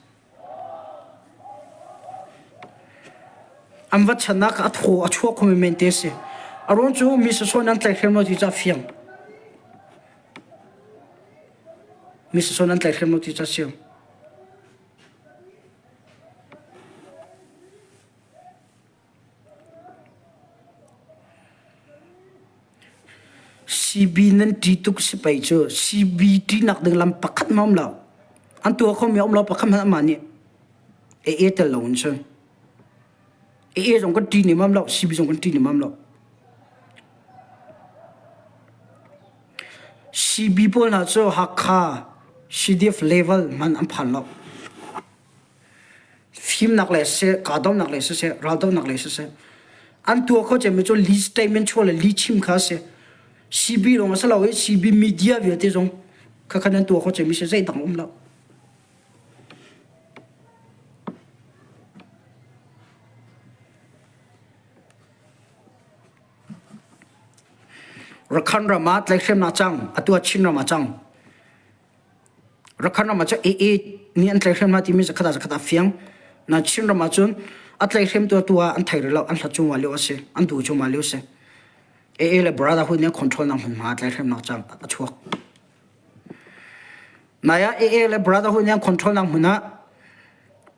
A: An va chan ah a thaw a chuak khomi men te a si. A ruang cu mi sawsawh in an tlaihhrem lo ti cu a fiang. Mi sawsawh in an tlaihhrem lo ti cu a fiang. CB nan ṭih tuk si pei cu CB ṭihnak ding lam pakhat hmanh a um lo. An tuah khomi a um lo pakhat hmanh amah nih AA tel lo in cun. AA zong kan ṭih nemam lo, CB zong kan ṭih nemam lo. CB pawl hna cu Hakha CDF level hmanh an phan lo. Fimnak le siseh, kahdohnak le siseh, raldohnak le siseh, an tuah kho cemmi cu li statement chuah le li chim kha a si. CB lawng a si lo i CB media vialte zong khakha nan tuah kho cemmi si zeidang um lo. Rakhan ram ah tlaihhremnak cang, atu ah Chin ram ah cang. Rakhan ram ah cun AA nih an tlaihhrem hna timi zakhat ah zakhat ah fiang. Na Chin ram ah cun a tlaihhremtu atu ah an thei rih lo, an hlat cuahmah lio a si, an duh cuahmah lio a si. AA le Brotherhood nih control nak hmunhma tlaihhremnak caan a chuak. Nai ah AA le Brotherhood nih an control nak hmun ah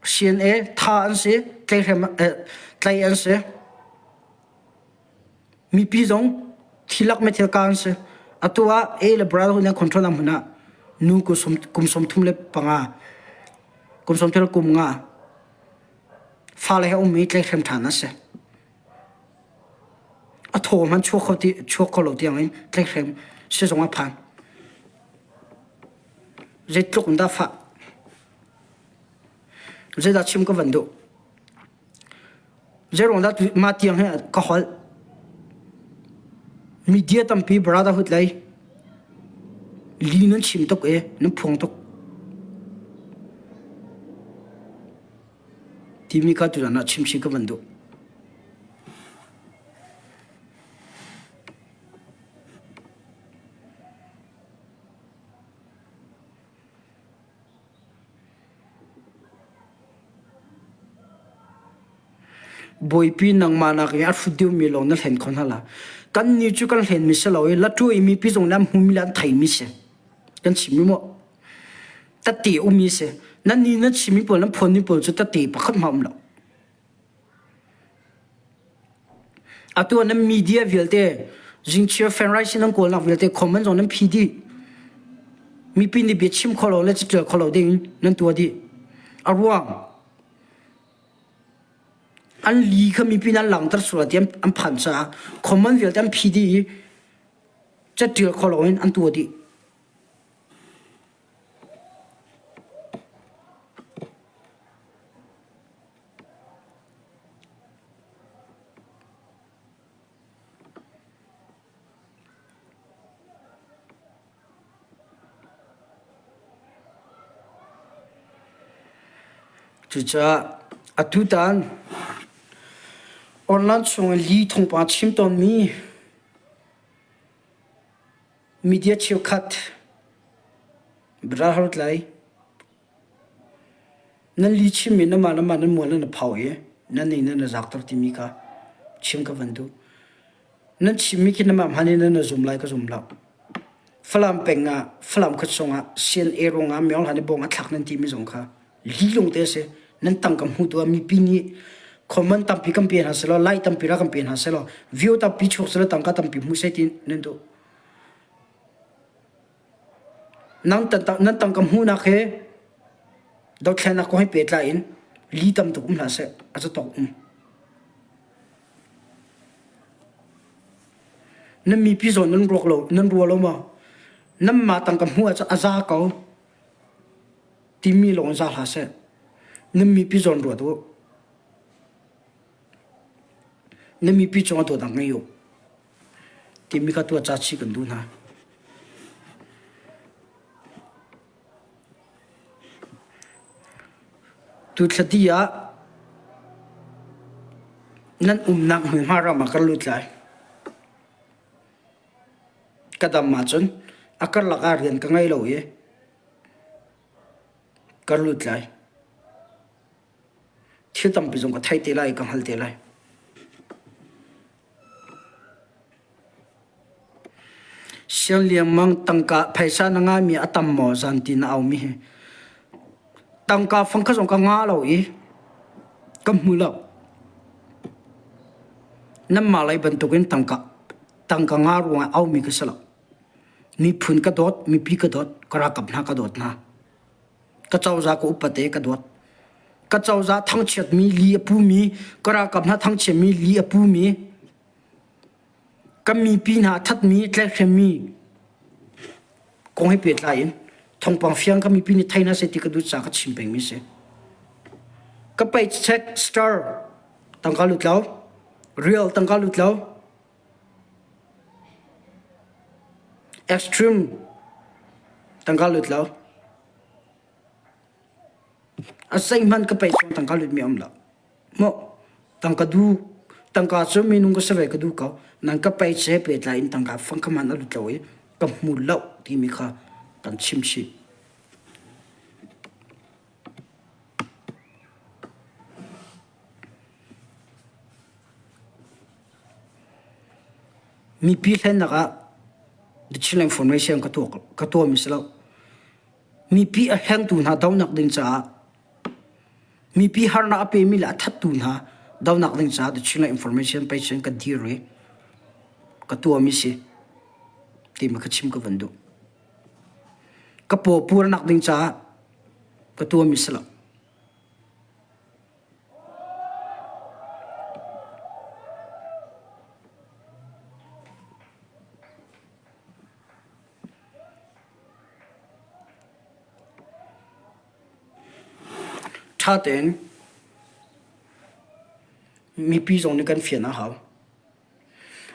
A: CNA tha an si, tlaihhrem tlaih an si. Mipi zong thilak meithil ka an si. Atu ah A le Brotherhood nih control nak hmun ah nu kum 35 kum 30 le kum nga fale he ummi tlaihhrem ṭhan an si. A thaw hmanh chuak kho ti chuak kho lo tiang in tlaihhrem sizung a phan. Zeitluk in dah fah. Zeidah chim ka van duh? Zeiruang dah mah tiang hi ka holh? Media tampi brotherhood lei li nan chim tuk i nan phuang tuk timi kha tuzan ah chim chih ka van duh. Bawipi nangmah nakin a hrut deuhmi lawng na hlen kho hna la. Kannih cu kan hlenmi si lo i latu i mipi zong nih an hmumi le an theimi si. Kan chimmi maw? Tette ummi si. Nannih nan chimmi pawl nan phuanmi pawl cu tette pakhat hmanh um lo. Atu ah nan media vialte zingchia fanrice nan kawlnak vialte comment zong nan phi dih. Mipi nih bia chim kho lo le catial kho lo ding nan tuah dih. A ruang an li kha mipi nan langhter sual ti an phan caah comment vialte an phi dih i catial kho lo in an tuah dih. Cucaah atutan online chung i li thawngpang chim tawnmi media cheukhat Brother Tlai Nan li chimmi namah namah nan mual nan i phau i nan ning nan i zaakter timi kha chim ka van duh. Nan chimmi khi namah hman in nan i zum lai ka zum lo. Falam peng ah Falam khua chungah CNA ruangah Myaung Hlan i bawng a thlak nan timi zong kha lilung te a si. Nan tangka hmutu ah mipi nih comment tampi kan pe hna selaw like tampi ra kan pe hna selaw view tampi chuak selaw tangka tampi hmu seh ti nan duh. Nan tangka hmuhnak he dothlennak kong he pehtlai in li tam tuk um hlah seh, a zatawk um. Nan mipi zawn nan ruak lo, nan rua lo maw? Nanmah tangka hmuh ahcun a za ko timi lawng za hlah seh. Nan mipi zawn ruat u. Nan mipi cungah dawtnak ngei u. Timi kha tuah ca chih kan duh hna. Tuthlati ah nan umnak hmunhma ram ah kan lut lai. Ka dam ahcun a karlak ah rian ka ngei lo i ka lut lai. Thil tampi zong ka thei te lai i ka hngal te lai. Siang liangmang tangka phaisa na ngahmi a tam maw zan ti na aumi hi? Tangka fang kha zong ka ngah lo i ka hmu lo. Nanmah lei bantukin tangka tangka ngah ruangah aumi ka si lo. Miphun ka dawt, mipi ka dawt, ka ralkap hna ka dawt hna. Ka cozah ka upat i ka dawt. Ka cozah thangchiatmi li a pumi, ka ralkap hna thangchiatmi li a pumi, kan mipi hna thatmi, tlaihhremmi kong he pehtlai in thawngpang fiang ka mipi nih thei hna seh ti ka duh caah ka chim pengmi si. Ka paycheck star tangka lut lo, real tangka lut lo, Extreme tangka lut lo. A zeihmanh ka pei chung tangka lut mi um lo. Maw tangka du tangka cu minung ka si ve ka duh ko. Nan ka pei che pehtlai in tangka fang kha man a lut lo i ka hmu lo timi kha kan chim chih. Mipi hlennak ah The Chinland Formation ka tuah ka tuahmi si lo. Mipi a hlengtu hna donak ding caah mipi harnak a pemi le a thattu hna donak ding caah The Chinland Information pei cun ka dir i ka tuahmi si timi ka chim ka van duh. Ka paw purnak ding caah ka tuahmi si lo. Ṭha tein mipi zong nih kan fian a hau.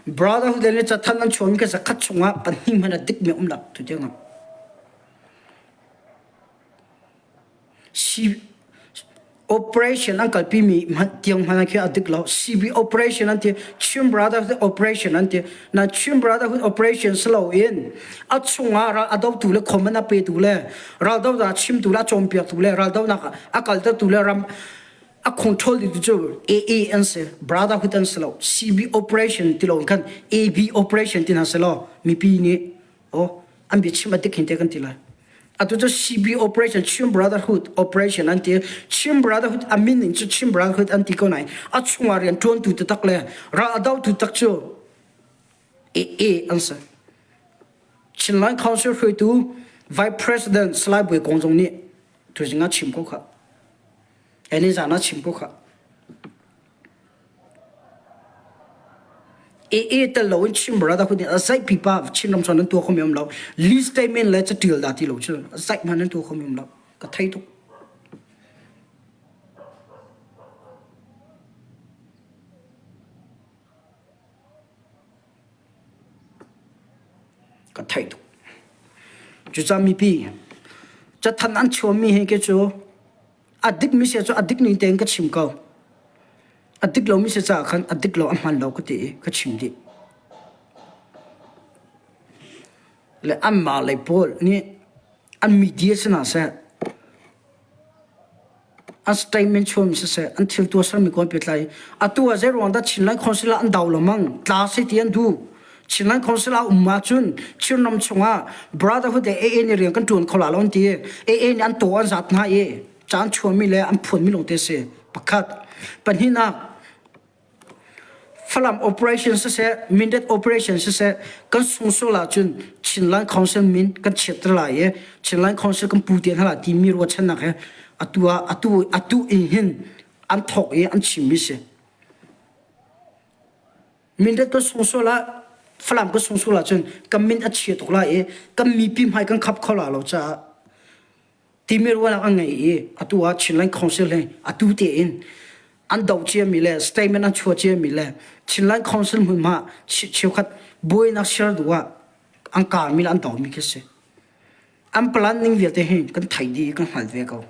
A: Brotherhood le cathanh an chuahmi ka zakhat chungah pahnih hmanh a dikmi a um lo tu tiang ah. Operation an kalpimi tiang hmanh khi a dik lo. CB operation an ti, Chin Brotherhood operation an ti. Na Chin Brotherhood operation si loin a chungah ral a dotu le comment a petu le raldonak chimtu le a cawnpiaktu le raldonak a kaltertu le ram a control dingtu cu AA an si, Brotherhood an si lo. CB operation ti lo khan AB operation ti hna si law mipi nih oh an biachim a dik hin te kan ti lai. Atu cu CB operation Chin Brotherhood operation an ti. Chin Brotherhood a min in cu Chin Brotherhood an ti ko nain a chungah rian ṭuantu taktak le ral a dotu tak cu AA an si. Chinland Council hruaitu Vice President Salai Bawi Kong zong nih tuzing ah chim ko kha. Ni zan ah chim ko kha. AA tel loin Chin Brotherhood nih a zeih pipa Chinram chuan an tuah khomi um lo. List statement le catial dah ti lo cu a zeih hmanh an tuah khomi um lo. Ka thei tuk. Ka thei tuk. Cucaah mipi cathanh an chuahmi hi ke cu A dikmi si cu a dik ning tein ka chim ko. A dik lomi si caah khan a dik lo a hmaan lo ka ti i ka chim dih. Le anmah lei pawl nih an media si hna seh, an statement chuahmi siseh, an thil tuahsermi kong pehtlai atu ah zeiruang dah Chinland Council ah an do lengmang, tla seh ti an duh. Chinland Council ah um ahcun Chinram chungah Brotherhood le AA nih rian kan ṭuan kho la lo an ti. AA nih an taw an zat hna i ca an chuahmi le an phuanmi lawngte a si. Pakhat. Pahnihnak, Falam operation siseh, Mindat operation siseh, kan sungsual ahcun Chinland Council min kan chiatter lai i Chinland Council kan pu te hna lai timi ruahchannak he atu ah atu atu in hin an thawk i an chimmi si. Mindat kan sungsual ah Falam kan sungsual ahcun kan min a chia tuk lai i kan mipi hmai kan khap kho la lo caah timi ruahnak an ngei i atu ah Chinland Council hi atu tein an doh ciami le statement an chuah ciami le Chinland Council hmunhma cheukhat buainak ser duh ah an karmi le an domi khi si. An plan ning vialte hi kan thei dih i kan hngal ve ko.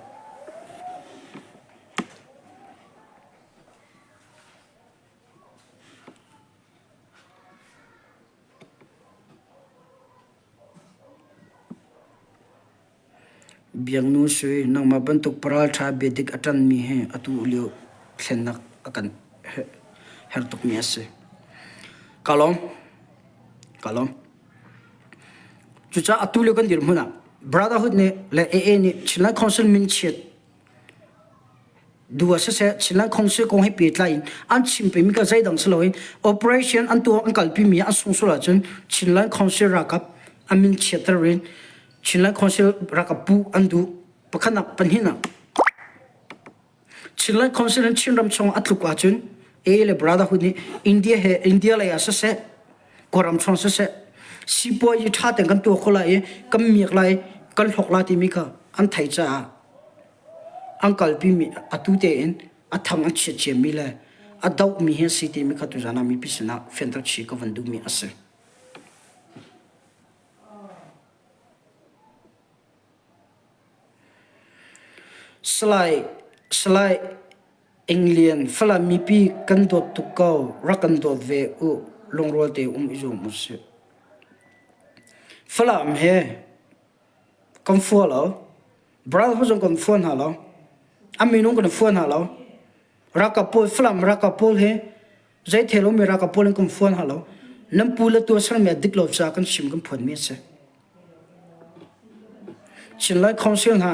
A: Biaknu Sui, nangmah bantuk paralṭha biadik a ṭanmi hi atu lio thlennak a kan herh tukmi a si. Ka lawm. Ka lawm. Cucaah atu lio kan dirhmun ah Brotherhood nih le AA nih Chinland Council min chiat Du ah siseh Chinland Council kong he pehtlai in an chim pengmi kha zeidang si loin operation an tuah an kalpimi an sungsual ahcun Chinland Council ralkap a min chiatter in Chinland Council ralkap puh an duh. Pakhatnak pahnihnak Chinland Council in Chinram chung a tluk ahcun A le Brotherhood nih India he India lei ah siseh Kawlram chung siseh sipuazi ṭha tein kan tuah kho lai i kan miak lai kan hlawk lai timi kha an theih caah An kalpimi atu tein a thang an chiat ciami le a dohmi hi a si timi kha tuzaan ah mipi sinah fianter chih ka van duhmi a si. Salai, Salai Ing Lian, Falam mipi kan dawt tuk ko, rak kan dawt ve u, lungrual te um i zuam usih. Falam he kan fua lo. Brotherhood zong kan fua hna lo. A minung kan fua hna lo. Ralkap pawl Falam ralkap pawl hi zei thei lomi ralkap pawl in kan fua hna lo. Nan pu le tua sermi a dik lo caah kan chim kan phuanmi a si. Chinlai Council hna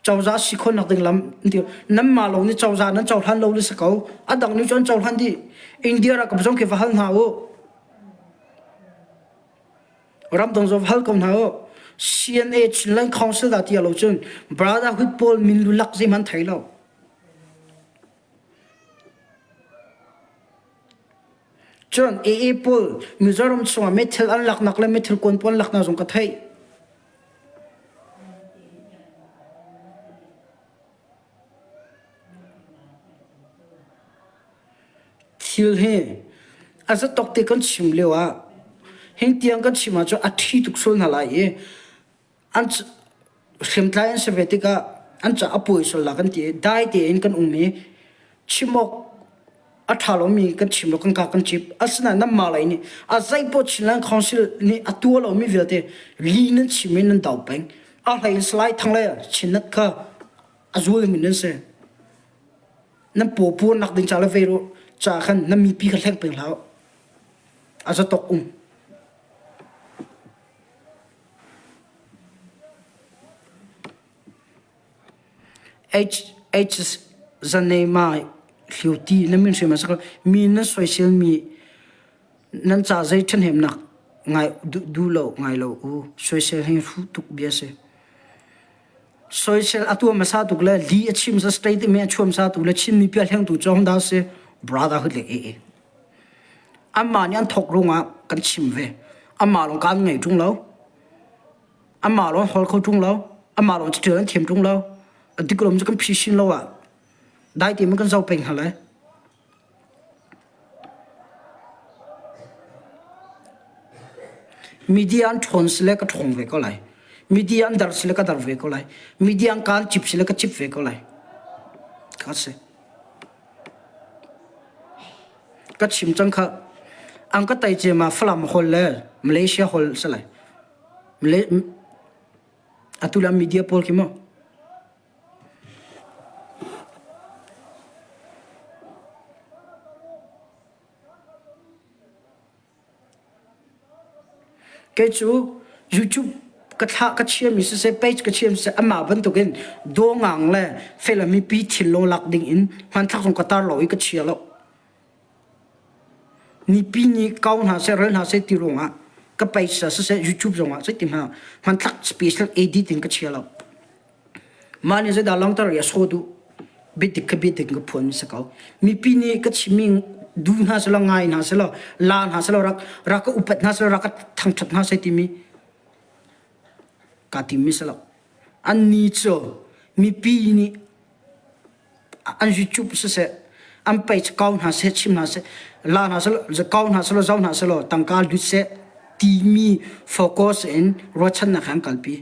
A: cozah si khawhnak ding lam nanmah lo nih cozah nan cohlan lo le si ko. A dang nih cun cohlan dih. India ralkap zong khi va hal hna u. Ramdang zong hal ko hna u. CNA Chinland Council dah ti lo cun Brotherhood pawl min lulak zeihmanh thei lo. Cun AA pawl Mizoram chungah meithal an laknak le meithal kuan pawl an laknak zong ka theih. Thil hi a zatawk te kan chim lio ah hin tiang kan chim ahcun a ṭhi tuk sual hna lai i an hriamtlai an si ve tikah an ca a puai sual la kan ti i dai tein kan um i chim awk a ṭha lomi kan chim lo kan ka kan cip. Asinain nanmah lei nih a zeipaoh Chinland Council nih a tuah lomi vialte li nan chim i nan do peng. A hlei in Salai Thang le Chinnet kha a zulmi nan si. Nan paw puarnak ding ca le vei ca khan nan mipi kha hleng peng hlah u. A zatawk um. H H Zanema Hliuti na min hrim a si ko. Mi nan soiselmi nan ca zei ṭhahnemnak ngai duh lo ngai lo u. Soisel hi hruh tuk bia si. Soisel a tuah hmasa tuk le li a chim sa state mi a chuam sa tuk le Chinmi pial hlengtu cu hong dah si brotherhood le ee. Anmah nih an thawk ruangah kan chim ve. Anmah lawng kaan ngei ṭung lo. Amah lawng hol kho ṭung lo. Amah lawng caṭial an thiam ṭung lo. A dik lom cu kan phi lo ah dai tein kan zoh peng hna lai. Media an ṭhawn sile ka ṭhawng ve ko lai. Media an dar sile ka dar ve ko lai. Media an kaan cip sile ka cip ve ko lai. Ka si. Ka chim cang kha. Ang ka tai ce ma Falam hol le Malaysia hol si lai. Atu le media pawl khi maw? Kei cu YouTube ka thlah ka chiami siseh page ka chiami siseh amah bantukin dawngang le fel mipi thil lo lak ding in hmanthlak zong ka tar lo i ka chia lo. Mipi nih kau hna seh rel hna seh ti ruangah ka page ah siseh YouTube zongah zeitin hmanh hmanthlak special edit in ka chia lo. Mah nih zeidah langhter i a sawh duh? Biadik kha biadik in ka phuan mi si ko. Mipi nih ka chimmi duh hna selaw ngai hna selaw la hna selaw rak rak ka upat hna selaw rak ka thangṭhat hna seh timi kaa tim mi si lo. Annih cu mipi nih an YouTube siseh an page kau hna seh chim hna seh la hna seh kau hna seh zoh hna seh tangka lut seh timi focus in ruahchannak he an kalpi.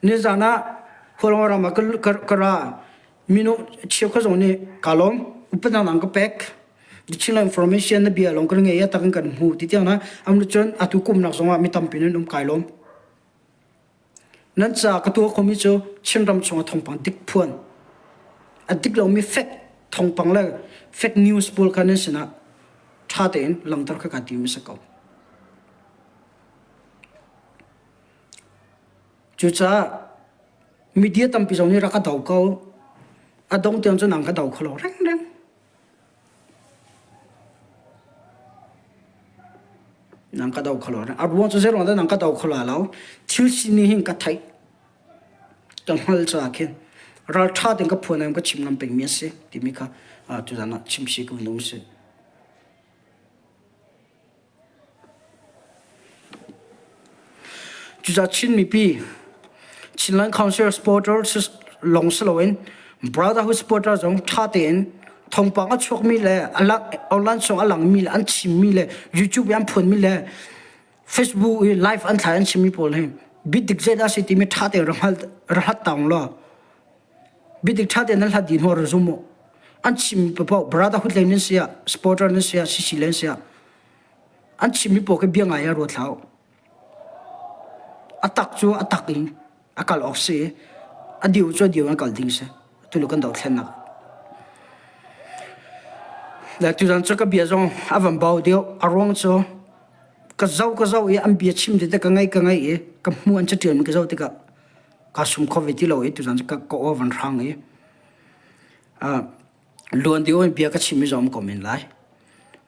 A: Nizan ah Hualngo ram ah ka ra mino cheukhat zong nih kaa lawm upatnak an ka pek Chinland information na bia lawng kan ngei a tak in kan hmu ti tiang na am cun atu kumnak zongah mi tampi nan um kai lawm. Nan ca ka tuah khomi cu Chinram chungah thawngpang dik phuan a dik lomi fake thawngpang le fake news pawl kha nan sinah ṭha tein langhter kha kaa tim a si ko. Cucaah media tampi zong nih rak ka do ko. A dong tiang cu nang ka do kho lo rengreng. Nang ka do kho lo. A ruang cu zeiruang dah nang ka do kho la lo. Thil sining hin ka theih. Ka hngal caah khin ralṭha tein ka phuan ka chim ngam pengmi a si timi kha tuzan ah chim si ka vun um si. Cucaah Chin mipi, Chinland Council supporter lawng si loin Brotherhood supporter zong ṭha tein thawngpang a chuakmi le online chung a langmi le an chimmi le YouTube i an phuanmi le Facebook i live an thlai an chimmi pawl hi biadik zeidah a si timi ṭha tein ra hlat taung law biadik ṭha tein nan hlat dih hnu ah ra zum u. An chimmi paoh Brotherhood lei nan si ah supporter nan si ah CC lei nan si ah An chimmi pawl khi bia ngai ah ruat hlah u. A tak cu a tak in a kal awk si i a diu cu a diu in a kal ding si. Tulu kan dothlennak. Le tuzan cu ka bia zong a van bau deuh. A ruang cu ka zoh ka zoh i an bia chim te ka ngaih ka ngaih i ka hmuh an caṭialmi ka zoh tikah kaa sum kho ve ti lo i tuzan cu ka, ka aw van hrang i luan deuh in bia ka chimmi zong ko men lai.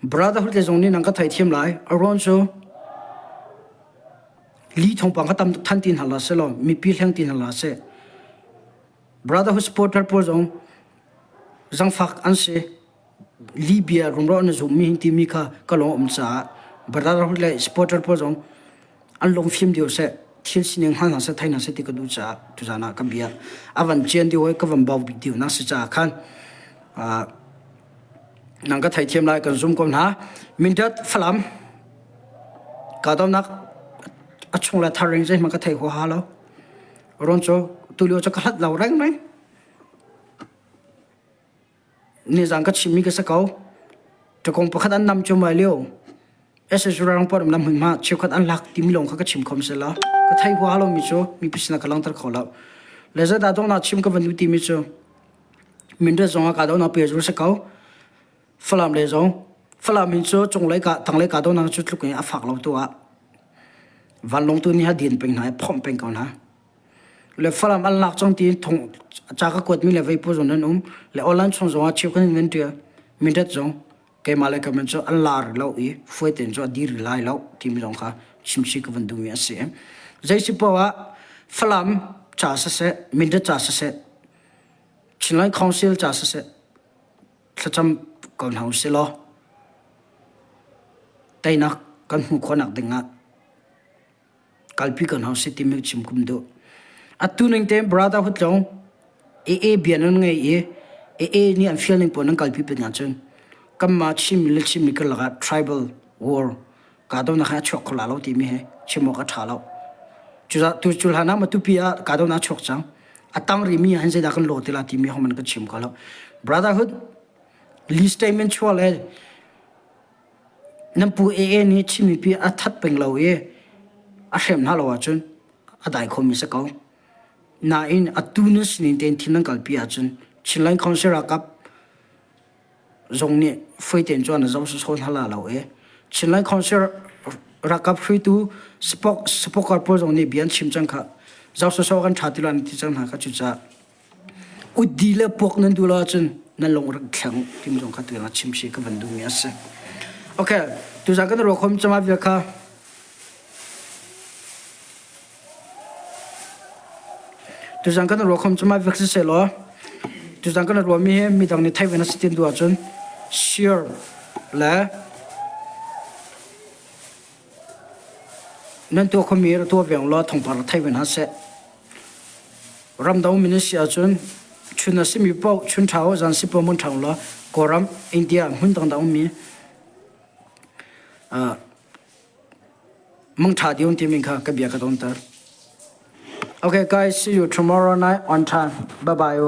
A: Brotherhood le zong nih nan ka theithiam lai. A ruang cu li thawngpang kha tam than ti hna la seh law mipi hleng ti hna la seh. Brotherhood supporter pawl zong zangfak an si. Libya rumro na zummi hin timi kha ka lung um caah Brotherhood le supporter pawl zong an lungfim deuh seh thil sining hngal hna seh thei hna seh ti ka duh caah tuzan ah ka bia a van cian deuh i ka van bau bik deuh nak si caah khan. Nang ka theithiam lai kan zum ko hna. Mindat Falam kahdohnak a chung le thar ring zeihmanh ka thei huaha lo. Rawn cu tulio cu ka hlat lo reng reng. Nizan ka chimmi ka si ko. Ṭakong pakhat an nam cu mai lio. SSU rang pawt lam hmunhma cheukhat an lak timi lawng kha ka chim khom sela. Ka thei huaha lomi cu mipi sinah ka langhter kho lo. Le zeidah donghnak chim ka van duh timi cu Mindat zong ah kahdohnak pehzul si ko. Falam le zong Falam in cu cunglei ka tanglei kahdohnak cu tluk in a fak lo tu ah vanlawng tu nih a din peng hna i phomh peng ko hna. Le Falam an lak cang tiin thong ca ka kuatmi le veipu zong nan um. Le online chung zong ah cheukhat in nan ṭial. Mindat zong keimah le kamen cu an lar lo i fuai tein cu a dir lai lo timi zong kha chimchih ka van duhmi a si. Zei si poah ah Falam ca siseh, Mindat ca siseh, Chinland Council ca siseh, thlacam ko hna usih law teinak kan hmuh khawhnak dingah kalpi ko hna usih timi chim kum duh. Atu ning tein brotherhood lawng AA bia nan ngei i AA nih an fial ning pawl nan kalpi pin ahcun kanmah Chinmi le Chinmi karlak ah tribal war kahdohnak hi a chuak kho la lo timi hi chim awk a ṭha lo. Cucaah tu cu hlan ah Matupi ah kahdohnak a chuak cang. A tang rihmi ah hin zeidah kan lawh ti la timi hohmanh kan chim kho lo. Brotherhood list statement chuah le nan pu AA nih Chin mipi a that peng lo i a hrem hna lo ahcun a dai khomi si ko. Nain atu nan sining tein thil nan kalpi ahcun Chinland Council ralkap zong nih foi tein cun a zoh sawsawh hna la lo i Chinland Council ralkap hruaitu spokar pawl zong nih bia an chim cang kha zoh sawsawh kan ṭha ti lo an ti cang hna kha cucaah utdi le puak nan duh lo ahcun nan lung rak thleng timi zong kha tu ah chim si ka van duhmi a si. Okay, tuzan kan ruah khom cama bia kha Tuzan kan ruah khom cu mah vek siseh law tuzan kan ruahmi hi midang nih theih ve na si tin duh ahcun share le nan tuah khomi ra tuah ve law thawngpang ra thei ve hna seh. Ramdang min na si ahcun chun a simi paoh chun ṭha u zan si paoh mun ṭha law Kawlram, India hmun dangdang ummi uh, Mangtha diun timi kha ka bia ka donter. Okay guys, see you tomorrow night on time. Bye bye.